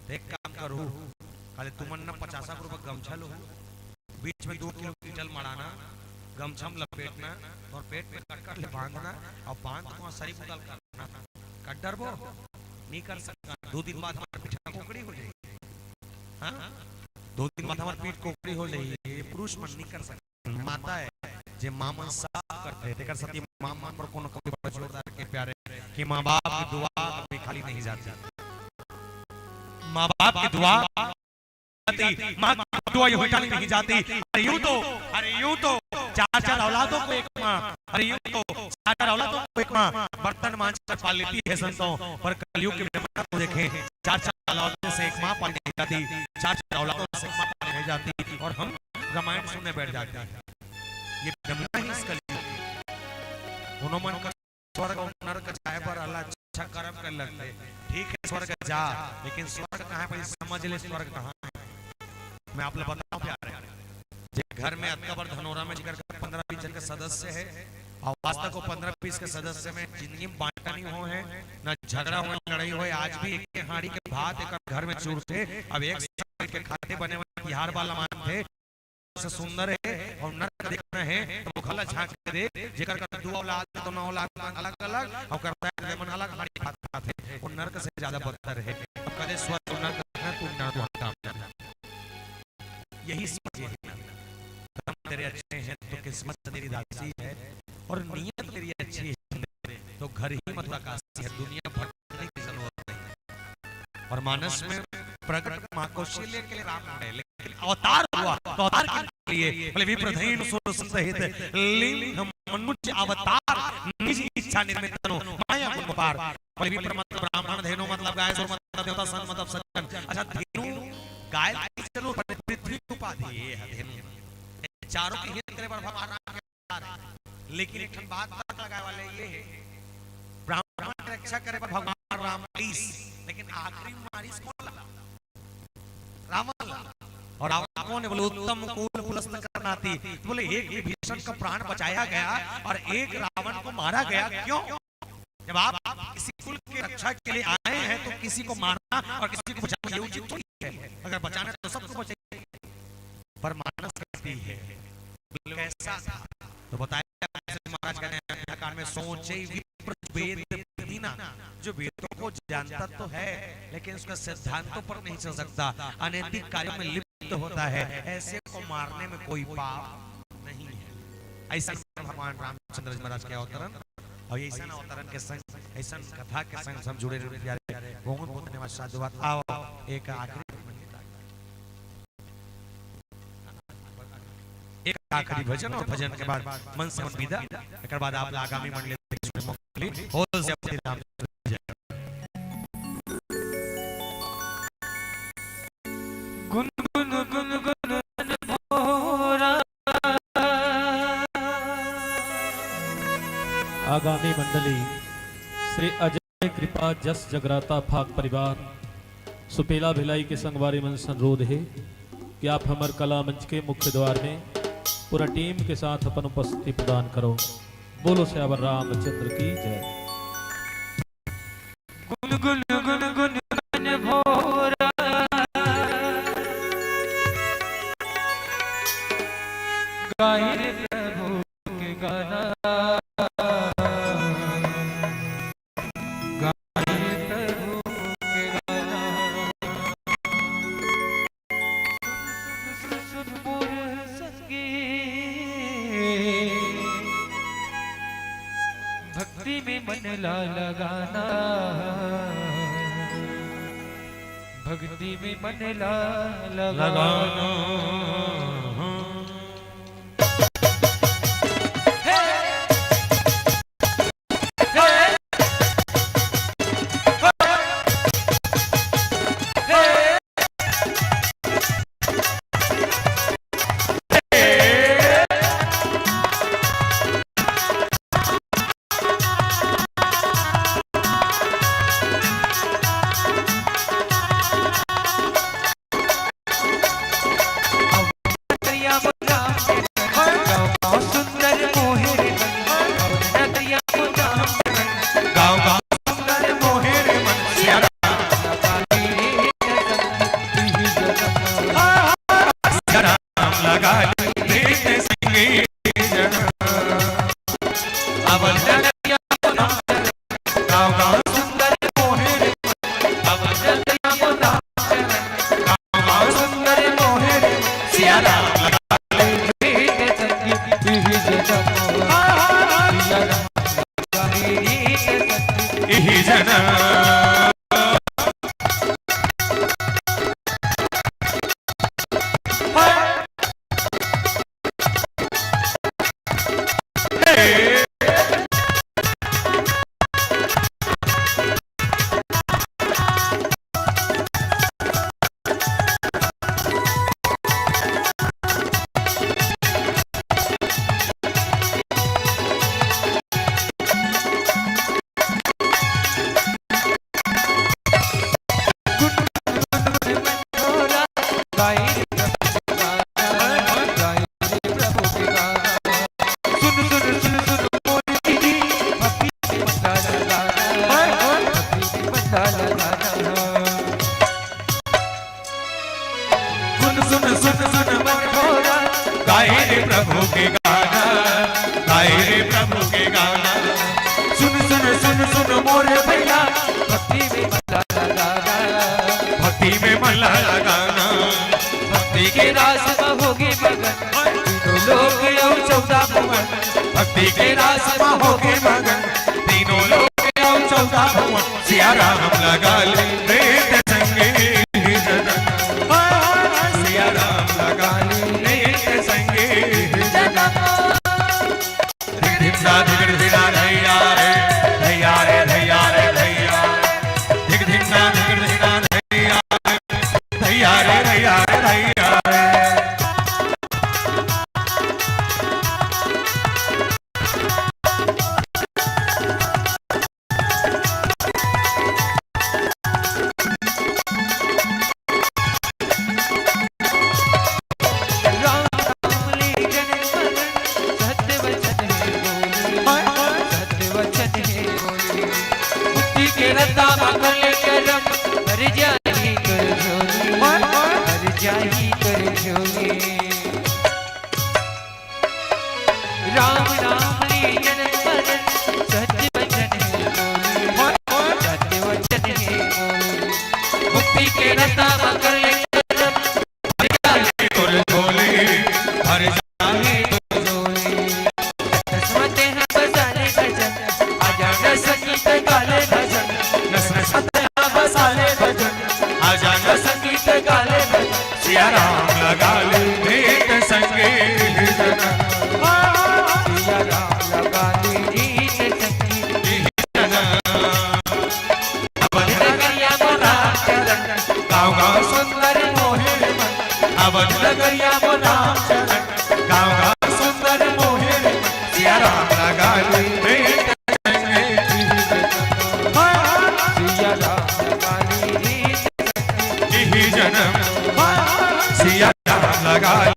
त एक काम करू, काले तुमन न पचास रुपये गमछा लो, बीच में दो किलो ईटा ल मड़ाना, गमछा में लपेटना और पेट में कटकट ले बांधना और बांध के वहाँ सरी बूता ल करना। कट डरबो? नहीं कर सकता। दो दिन बाद हमार पीठ कोकड़ी हो जाही। हाँ? दो दिन बाद हमार पीठ कोकड़ी हो जाही। ये पुरुष मन नहीं कर सकता। माता है, जे माँ मन सब करथे। तेकर सेती माँ मन पर कोनो कभी बड़ा जोरदार के प्यारे कि माँ बाप की दुआ कभी खाली नहीं जाती। माँ बाप की दुआ जाती, माँ की दुआ यूं खाली नहीं जाती। अरे यूं तो, अरे यूं तो चार चार औलादों को एक माँ, अरे यूं तो चार चार औलादों को एक माँ बर्तन मांज कर पाल लेती है संतों, पर कलयुग की विडंबना को देखें, चार चार औलादों से एक माँ पाली नहीं जाती, चार चार औलादों से एक माँ पाली नहीं जाती, और हम रामायण सुनने बैठ जाते हैं। ये विडंबना ही इस कलयुग की। कोनो मन का स्वर्ग अउ नरक जाए बर अला अच्छा कर्म कर लगथे। ठीक है, स्वर्ग जा, लेकिन स्वर्ग कहाँ है, पहले समझ ले स्वर्ग कहाँ है। मैं आप लोग बताऊं प्यारे, जे घर में अतका बड़ धनोरा में जेकर का पन्द्रह बीस जन के सदस्य है, और आज तक वो पन्द्रह बीस के सदस्य में जिंदगी में बांटा नहीं हो है, ना झगड़ा हो, लड़ाई हो, आज भी एक हांडी के भात एक घर में चूरथे। अब एक साल के खाते बने हुए बिहार वाला मानथे, से सुंदर है और नरक देखना है, तो वो घला झांक के दे, जेकर कर दू औलाद, तो नौ औलाद अलग-अलग, और करता है मन अलग, हमारी बात, बात है, वो नरक से ज्यादा बदतर है। अब कदे स्वर्ग और नरक देखना, तुम जानो, तुम्हारा काम जानो। यही समझिए, कर्म तेरे अच्छे हैं, तो किस्मत तेरी दासी है, और नीयत तेरी अच्छी है, तो घर ही मथुरा काशी है, दुनिया भटकने की जरूरत नहीं। और मानस में प्रकट माँ कौशल्या के लिए राम है, लेकिन अवतार हुआ तो अवतार के लिए बोले, विप्रधैन सुर संत हित लिंग मनुज अवतार निज इच्छा निर्मित तनु माया गुण पार। बोले, विप्र मतलब ब्राह्मण, धेनु मतलब गाय, सुर मतलब देवता, संत मतलब सज्जन। अच्छा, धेनु गाय की जरूर, पर पृथ्वी की उपाधि ये है धेनु। चारों के हित करे बर भगवान राम के अवतार है। लेकिन एक ठन बात तर्क लगाए वाले ये है, ब्राह्मण के रक्षा करे बर भगवान राम आइस, लेकिन आखिरी में मारिस कोन ला? रावण ला। और रावण कौन है? बोले, उत्तम कुल पुलस्त कर नाती। तो बोले, एक विभीषण का प्राण बचाया गया और एक रावण को मारा गया, क्यों? जब आप किसी कुल की रक्षा के लिए आए हैं तो किसी को मारना और किसी को बचाना ये उचित थोड़ी है। अगर बचाना है तो सबको बचाइए। पर मानस कहती है, बोले, कैसा था? तो बताया महाराज कहते हैं, अयोध्याकांड में, सोचे विप्र वेद विदिना, जो वेदों को जानता तो है लेकिन उसका सिद्धांतों पर नहीं चल सकता, अनैतिक कार्यों में लिप्त होता है, ऐसे को मारने में कोई पाप नहीं है। ऐसा भगवान रामचंद्र जी महाराज के अवतरण, और ऐसा अवतरण के संग, ऐसा कथा के संग हम जुड़े रहे प्यारे। बहुत बहुत धन्यवाद, साधुवाद। आओ, एक आखिरी एक आखिरी भजन और भजन के बाद मन से मन विदा, एकर बाद आप ला आगामी मंडली देखने के मौका मिली। बोल से अपनी राम जय। आगामी मंडली श्री अजय कृपा जस जगराता फाग परिवार सुपेला भिलाई के संगवारी मन से अनुरोध हे कि आप हमर कला मंच के मुख्य द्वार में पूरा टीम के साथ अपन उपस्थिति प्रदान करो। बोलो सियावर रामचंद्र की जय। गुन गुन गुन गुन मन भोरा, गाए रे प्रभु के गाना। गाए रे प्रभु के गाना। सुन सुन सुन मोर संगी, भक्ति में मन ला लगाना, भक्ति में मन ला लगाना। लगाना। सुन सुन सुन सुन मन भोरा, गाए रे प्रभु के गाना, गाए रे प्रभु के गाना। सुन सुन सुन सुन मोर भैया, भक्ति में मन ला लगाना, भक्ति में मन ला लगाना। भक्ति के रास में होगे मगन, तीनों लोक अउ चौदह भुवन। भक्ति के रास में होगे मगन, तीनों लोक अउ चौदह भुवन। सिया राम लगा ले प्रीत संगे ही जगत। सिया राम लगा ले प्रीत संगे ही जगत। धिक धिक सा धिक धिक सा धैया रे, धैया रे, धैया रे, धैया। धिक धिक सा धिक धिक सा धैया रे, धैया रे, धैया रे, धैया रे। राम नाम ले जन्म मरण, सत्य वचन है बोले। सत्य वचन है बोले। मुक्ति के रास्ता में कर ले कदम। हर जाए तोर झोली, हर जाए तोर झोली। नस नस में तें हा बसा ले भजन, आजा न संगीत गा ले भजन। नस नस में तें हा बसा ले भजन, आजा न संगीत गा ले भजन। सिया राम लगा ले प्रीत संगे ही जगत। सिया राम लगा ले प्रीत संगे ही जगत। अवध नगरिया में राम चरण, गाँव गाँव सुंदर मोहे मन। अवध नगरिया में राम चरण, गाँव गाँव सुंदर मोहे मन। सिया राम लगा ले प्रीत सिया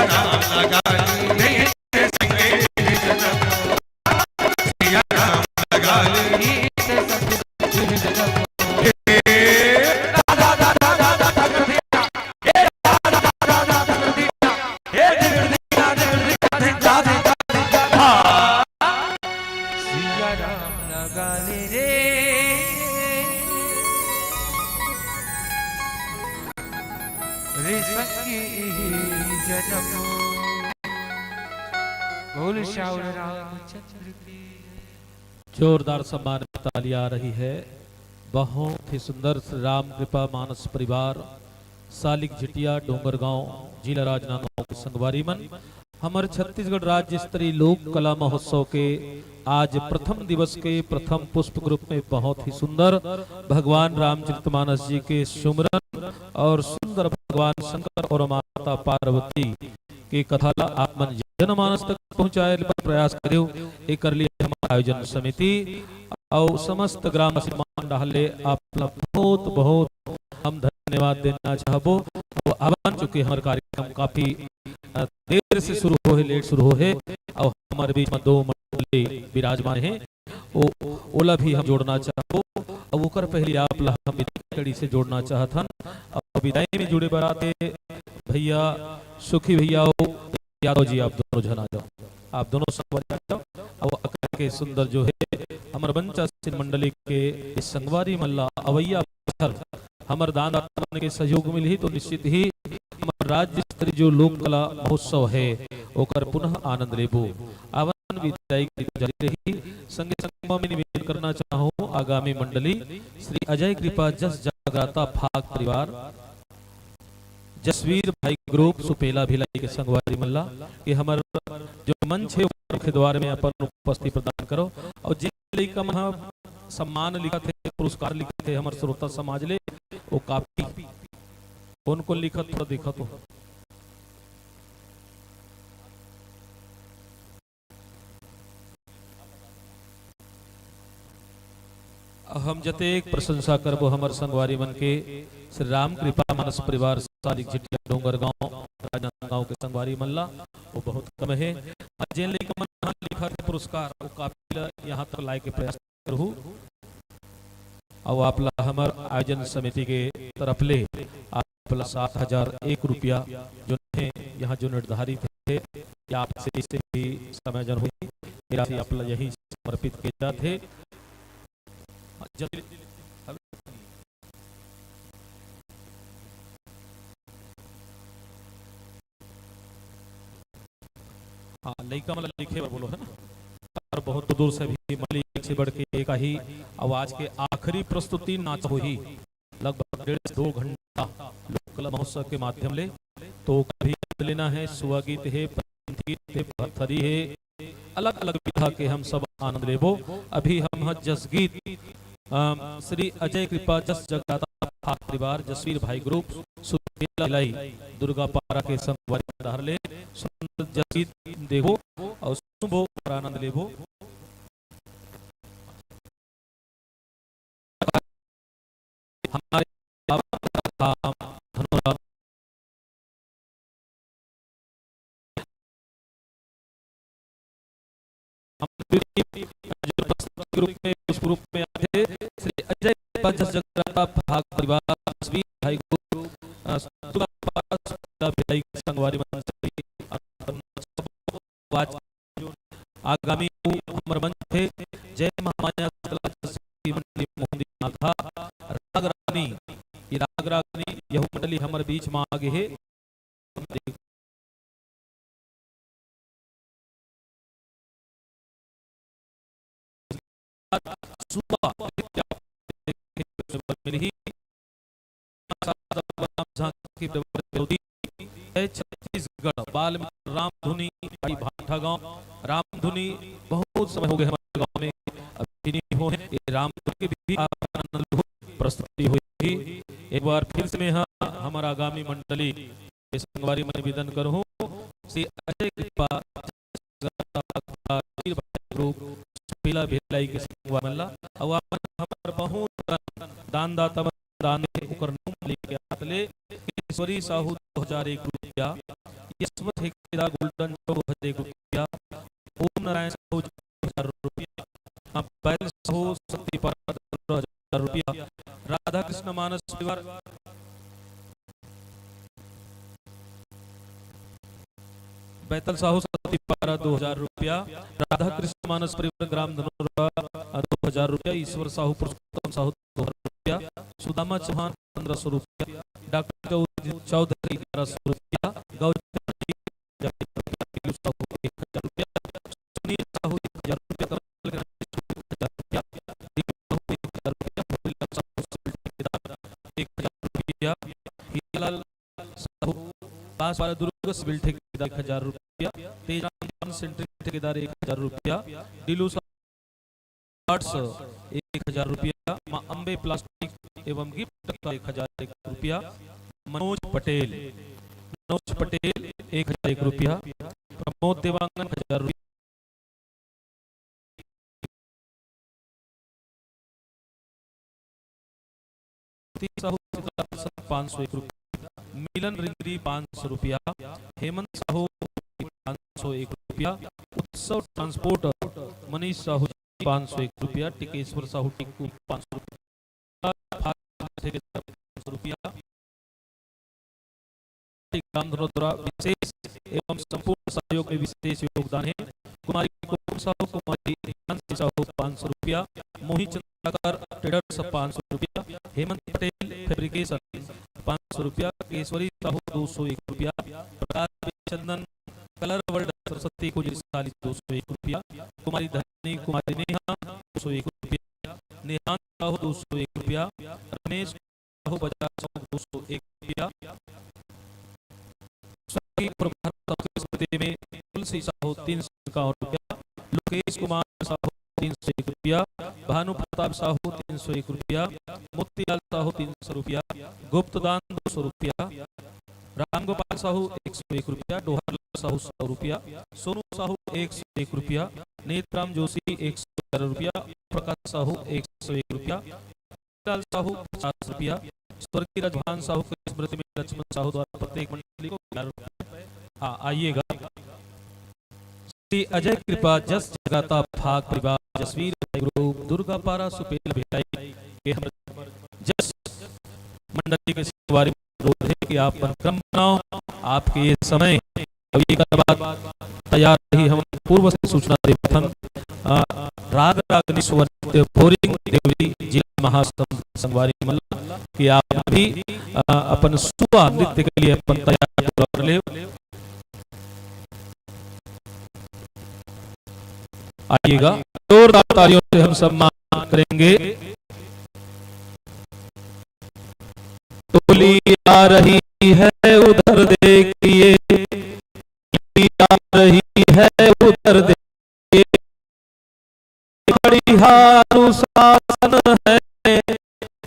राम लगा ले रे। रे संगी जनम। बोल श्याम रामचंद्र की। जोरदार सम्मान में ताली आ रही है। बहुत ही सुंदर श्री राम कृपा मानस परिवार, सालिक झिटिया, डोंगरगांव, जिला राजनांदगांव के संगवारी मन, हमर छत्तीसगढ़ राज्य स्तरीय लोक कला महोत्सव के आज प्रथम दिवस के प्रथम पुष्प के रूप में बहुत ही सुंदर भगवान रामचरितमानस जी के सुमरन और सुंदर भगवान शंकर और माता पार्वती के कथा ला आप मन जनमानस तक पहुंचाए बर प्रयास करेव। एकर लिए हमर आयोजन समिति अउ समस्त ग्रामवासी मन डहार ले आप ला बहुत बहुत हम धन्यवाद देना चाहबो। अउ आवन चूंकि हमर कार्यक्रम काफी, अ, देर से शुरू होहे, लेट शुरू होहे, अउ हमर बीच में दो मंडली विराजमान हे, ओ, ओला भी हम जोड़ना चाहबो। अउ ओकर पहले आप ला हम विदाई कड़ी से जोड़ना चाहत हन। अउ विदाई में जुड़े बर आथे भैया सुखी भैया अउ यादव जी, आप दोनों झन आ जाओ, आप दोनों संगवारी आ जाओ। अउ आकर के सुंदर जो है हमर बंचासीन मंडली के इस संगवारी मन ला अवैया पत्थर हमर दान दाता मन के सहयोग मिलही तो निश्चित ही हमर राज्य स्तरीय जो लोक कला महोत्सव है ओकर पुनः आनंद लेबो। आवन विदाई के जारी रही। संगे संग में निवेदन करना चाहूँ आगामी मंडली श्री अजय कृपा जस जगराता फाग परिवार जसवीर भाई ग्रुप सुपेला भिलाई के संगवारी मन ला कि हमर जो मंच हे ओकर मुख्य द्वार में अपन उपस्थिति प्रदान करो अउ जिन लइका मन ह सम्मान लिखत हे, पुरस्कार लिखत हे हमर श्रोता समाज ले, वो काफी कोन कोन लिखत थोड़ा देखत हो। हम जतेक प्रशंसा करबो हमर संगवारी मन के श्री राम कृपा मानस परिवार सालिक झिटिया डोंगरगांव राजनांदगांव के संगवारी मन ला, वो बहुत कम हे। अउ जेन लइका मन ह लिखत हे पुरस्कार, वो काफी ला यहाँ तक लाए के प्रयास करहू। अउ आप ला हमर आयोजन समिति के तरफ ले आप ला सात हजार एक रुपया जो है यहाँ जो निर्धारित हे, या आपसे इसे भी समायोजन होही, ये राशि आप ला यही समर्पित किए जात हे। जल्दी, हाँ, लइका मन ला लिखे बर बोलो, है ना? और बहुत दूर से भी मल्ली से बढ़ के एक आही, अउ आज के आखिरी प्रस्तुति नाच होही, लगभग डेढ़ से दो घंटा लोक कला महोत्सव के माध्यम ले। तो ओकर भी आनंद लेना है, सुआ गीत है, पंथी गीत है, भरथरी है, अलग-अलग विधा के हम सब आनंद लेबो। अभी हम ह जस गीत, अम, श्री अजय कृपा जस जगराता फाग परिवार जसवीर भाई ग्रुप सुपेला भिलाई दुर्गा पारा के संगवारी डहार ले सुंदर जस गीत देखो अउ सुनबो अउ आनंद लेबो। हमारे बाबा का धनुराग हम जो प्रस्तुति के रूप में, पुष्प रूप में आए थे, श्री अजय कृपा जस जगराता फाग परिवार तस्वीर भाई को, अ, दुर्गा पारा सुपेला भिलाई संगवारी मंच से आगामी हमर मंच थे जय महामाया शीतला जस की मंडली मोहन नाथा राग रागनी, ये राग रागनी यहू मंडली हमर बीच में आ गए हे। सुबह मिलही झांकी जय छत्तीसगढ़, बाल्मीकि रामधुनी, भाई भाठा गांव रामधुनी, बहुत समय हो गए हमारे गांव में, अभी नहीं हो, ये रामधुनी के भी आप आनंद लो, प्रस्तुति हुई। एक बार फिर से मैं यहाँ हमारा आगामी मंडली के संगवारी में निवेदन करूँ, श्री अजय कृपा ग्रुप पीला भिलाई के संगवारी मन ला, अउ आप हमार बहुत दानदाता मन दान दे, ओकर नाम मालिक के हाथ ले। केशवरी साहू दो हजार एक रुपया, यशवंत ठेकेदार गोल्डन चौक दो हजार एक रुपया, ओम नारायण साहू दो हजार रुपया, हाँ, बैल साहू सत्तीपारा दो हजार रुपया, राधा कृष्ण मानस परिवार बैतल साहू सतीपारा दो हजार रुपया, राधा कृष्ण मानस परिवार ग्राम धनोरा दो हजार रुपया, ईश्वर साहू पुरुषोत्तम साहू दो हजार रुपया, सुदामा चौहान पन्द्रह सौ रुपया, डॉक्टर चौ-, चौधरी ग्यारह सौ रुपया, गौरी साहू एक हजार रुपया, सुनील साहू एक हजार रुपया, कमल एक हजार रुपया, एक हजार रुपया, एक हजार रुपया, हीरालाल साहू बांसवाड़ा दुर्ग सिविल ठेकेदार एक हजार रुपया, तेजराम सेंट्रिक ठेकेदार एक हजार रुपया, डीलू साहू आर्ट्स एक हजार रुपया, माँ अम्बे प्लास्टिक एवं गिफ्ट का एक हजार एक रुपया, मनोज पटेल, मनोज पटेल एक हजार एक रुपया, प्रमोद देवांगन एक हजार रुपया, साहू पाँच सौ एक रुपया, मिलन रिंदरी पाँच सौ रुपया, हेमंत साहू पाँच सौ एक रुपया, उत्सव ट्रांसपोर्टर मनीष साहू जी पाँच सौ एक रुपया, टिकेश्वर साहू टिक्कू पाँच सौ रुपया, पाँच सौ रुपया, रामधनोत्रा विशेष एवं संपूर्ण सहयोग में विशेष योगदान है। कुमारी कोमल साहू, कुमारी हिमांशी साहू पाँच सौ रुपया, मोहित चंद्राकर ट्रेडर्स पाँच सौ रुपया, हेमंत पटेल फैब्रिकेशन पाँच सौ रुपया, केशवरी साहू दो सौ एक रुपया, प्रकाश चंदन कलर वर्ल्ड सरस्वती कुंज रिसाली दो सौ एक रुपया, कुमारी धनी, कुमारी नेहा दो सौ एक रुपया, नेहान साहू दो सौ एक रुपया, रमेश साहू बजाज चौक दो सौ एक रुपया, स्वर्गीय प्रभात साहू की स्मृति में तुलसी साहू तीन सौ इक्यावन रुपया, लोकेश कुमार साहू तीन सौ एक रुपया, भानु प्रताप साहू तीन सौ एक रुपया, मोतीलाल साहू तीन सौ रुपया, गुप्तदान दो सौ रुपया, रामगोपाल साहू एक सौ एक रुपया, डोहरलाल साहू सौ रुपया, सोनू साहू एक सौ एक रुपया, नेतराम जोशी एक सौ ग्यारह रुपया, प्रकाश साहू एक सौ एक रुपया, लाल साहू पचास रुपया, स्वर्गीय रजभान साहू की स्मृति में लक्ष्मण साहू द्वारा प्रत्येक मंडली को ग्यारह रुपया। हाँ, आइएगा। श्री अजय कृपा जस जगराता फाग परिवार जसवीर भाई ग्रुप दुर्गापारा सुपेला भिलाई के हम जस मंडली के संगवारी अनुरोध है कि आप अपन क्रम बनाओ। आपके ये समय अभी एकर बाद तैयार रही, हम पूर्व से सूचना देवथन। अ, राग रागनी सुवर्णित भोरिंग देवरी जिला महासंघ संगवारी मल्ला कि आप भी, अ, अपन सुआ नृत्य के लिए अपन तैयार कर ले। आइएगा, जोरदार तालियों से हम सम्मान करेंगे। टोली आ रही है उधर देखिए, टोली आ रही है उधर देखिए, बड़ी अनुशासन है।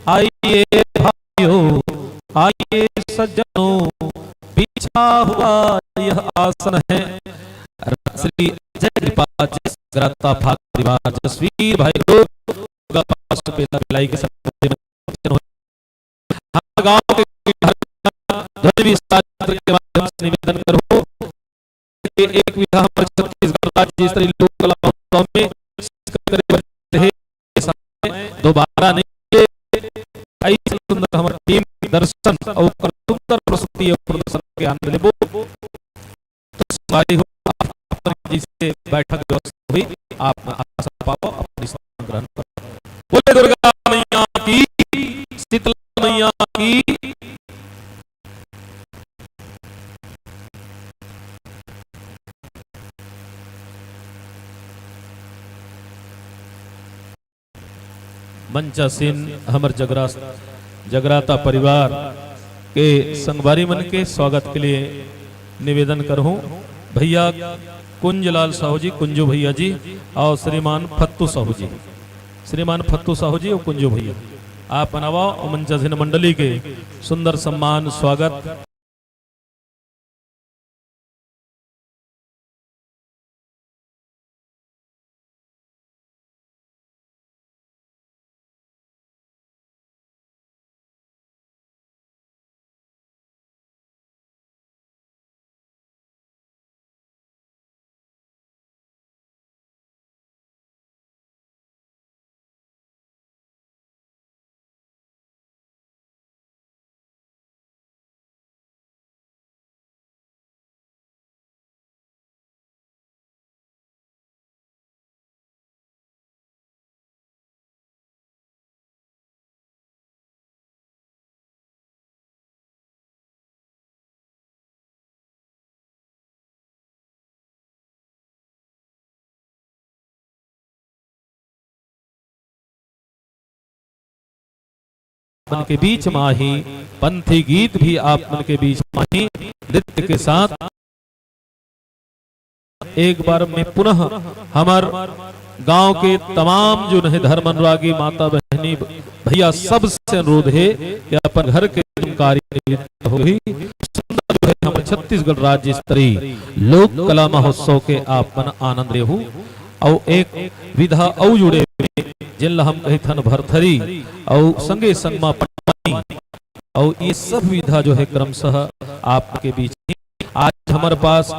आइए भाइयों, आइए सज्जनों, बिछा हुआ यह आसन है। श्री अजय कृपा जगराता फाग परिवार जसवीर भाई लोग का पास पेला भिलाई के संग हर गांव के ध्वनि विस्तार यंत्र के माध्यम से निवेदन करो कि एक विधा हमर छत्तीसगढ़ राज्य स्तरीय लोक कला महोत्सव में करे बर रहे समय दोबारा नहीं मिले। ऐसे सुंदर हमर टीम दर्शन और सुंदर प्रस्तुति और प्रदर्शन के आनंद लेबो। तो संगवारी हो, आप अपन जैसे बैठक व्यवस्था हुई, आप आसन पाओ, अपनी आसन ग्रहण करो। बोले दुर्गा मैया की, शीतला मैया की। मंचासीन हमर जगरा-, जगराता परिवार के संगवारी मन के स्वागत के लिए निवेदन करहूं। भैया कुंजलाल साहू जी, कुंजू भैया जी, और श्रीमान फत्तू साहू जी, श्रीमान फत्तू साहू जी और कुंजू भैया, आप मन आवा और मंचासीन मंडली के सुंदर सम्मान स्वागत। आप मन के बीच में आही, पंथी गीत भी आप मन के बीच में आही, नृत्य के साथ। एक बार मैं पुनः हमर गांव के तमाम जो है धर्म अनुरागी माता बहनी भैया, सबसे अनुरोध है कि अपन घर के जो कार्य निमित्त होही, सुंदर जो है हमर छत्तीसगढ़ राज्य स्तरीय लोक कला महोत्सव के आप मन आनंद लेहू। अउ एक विधा अउ जुड़े में, जेन ला हम कहिथन भरथरी, अउ संगे संग मा पंडवानी, अउ ये सब विधा जो है क्रमशः आपके बीच में। आज हमर पास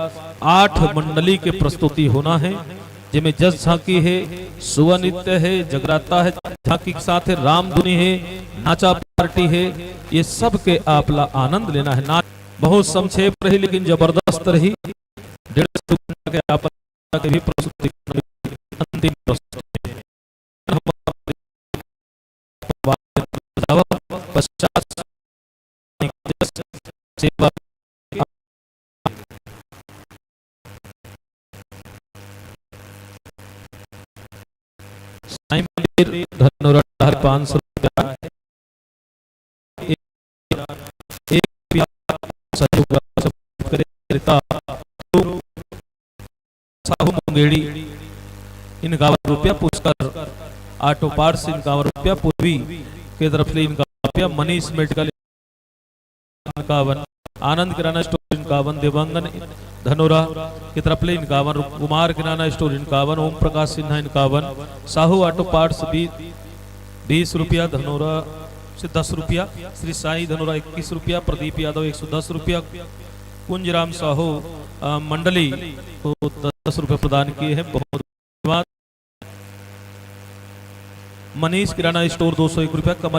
आठ मंडली के प्रस्तुति होना है, जेमे जस झांकी है, सुआ नृत्य है, जगराता है, झांकी के साथ है रामधुनी है, नाचा पार्टी है, ये सब के आप ला आनंद लेना है। नाच बहुत संक्षेप रही, लेकिन जबरदस्त रही। डेढ़ सौ रुपया के आप के भी प्रस्तुति, अंतिम प्रस्तुति। पचास सेवा। साईं मंदिर धनोरा पाँच सौ रुपया। एक, एक रुपया सहयोग करे रिता। साहू मुंगेड़ी इनकावन रुपया, पुष्कर ऑटो पार्ट्स इनकावन रुपया, पूर्वी के तरफ ले इनकावन रुपया, मनीष मेडिकल इनकावन, आनंद किराना स्टोर इनकावन, देवांगन धनोरा के तरफ ले इनकावन, कुमार किराना store इनकावन, Om Prakash Sinha इनकावन, Sahu auto parts भी बीस रुपया, धनोरा से दस रुपया, श्री साई धनोरा इक्कीस रुपया, प्रदीप यादव एक सौ दस रुपया, कुंजराम साहू, अ, मंडली को दस रुपये प्रदान किए हैं। बहुत धन्यवाद। मनीष किराना स्टोर दो सौ एक रुपया, कमल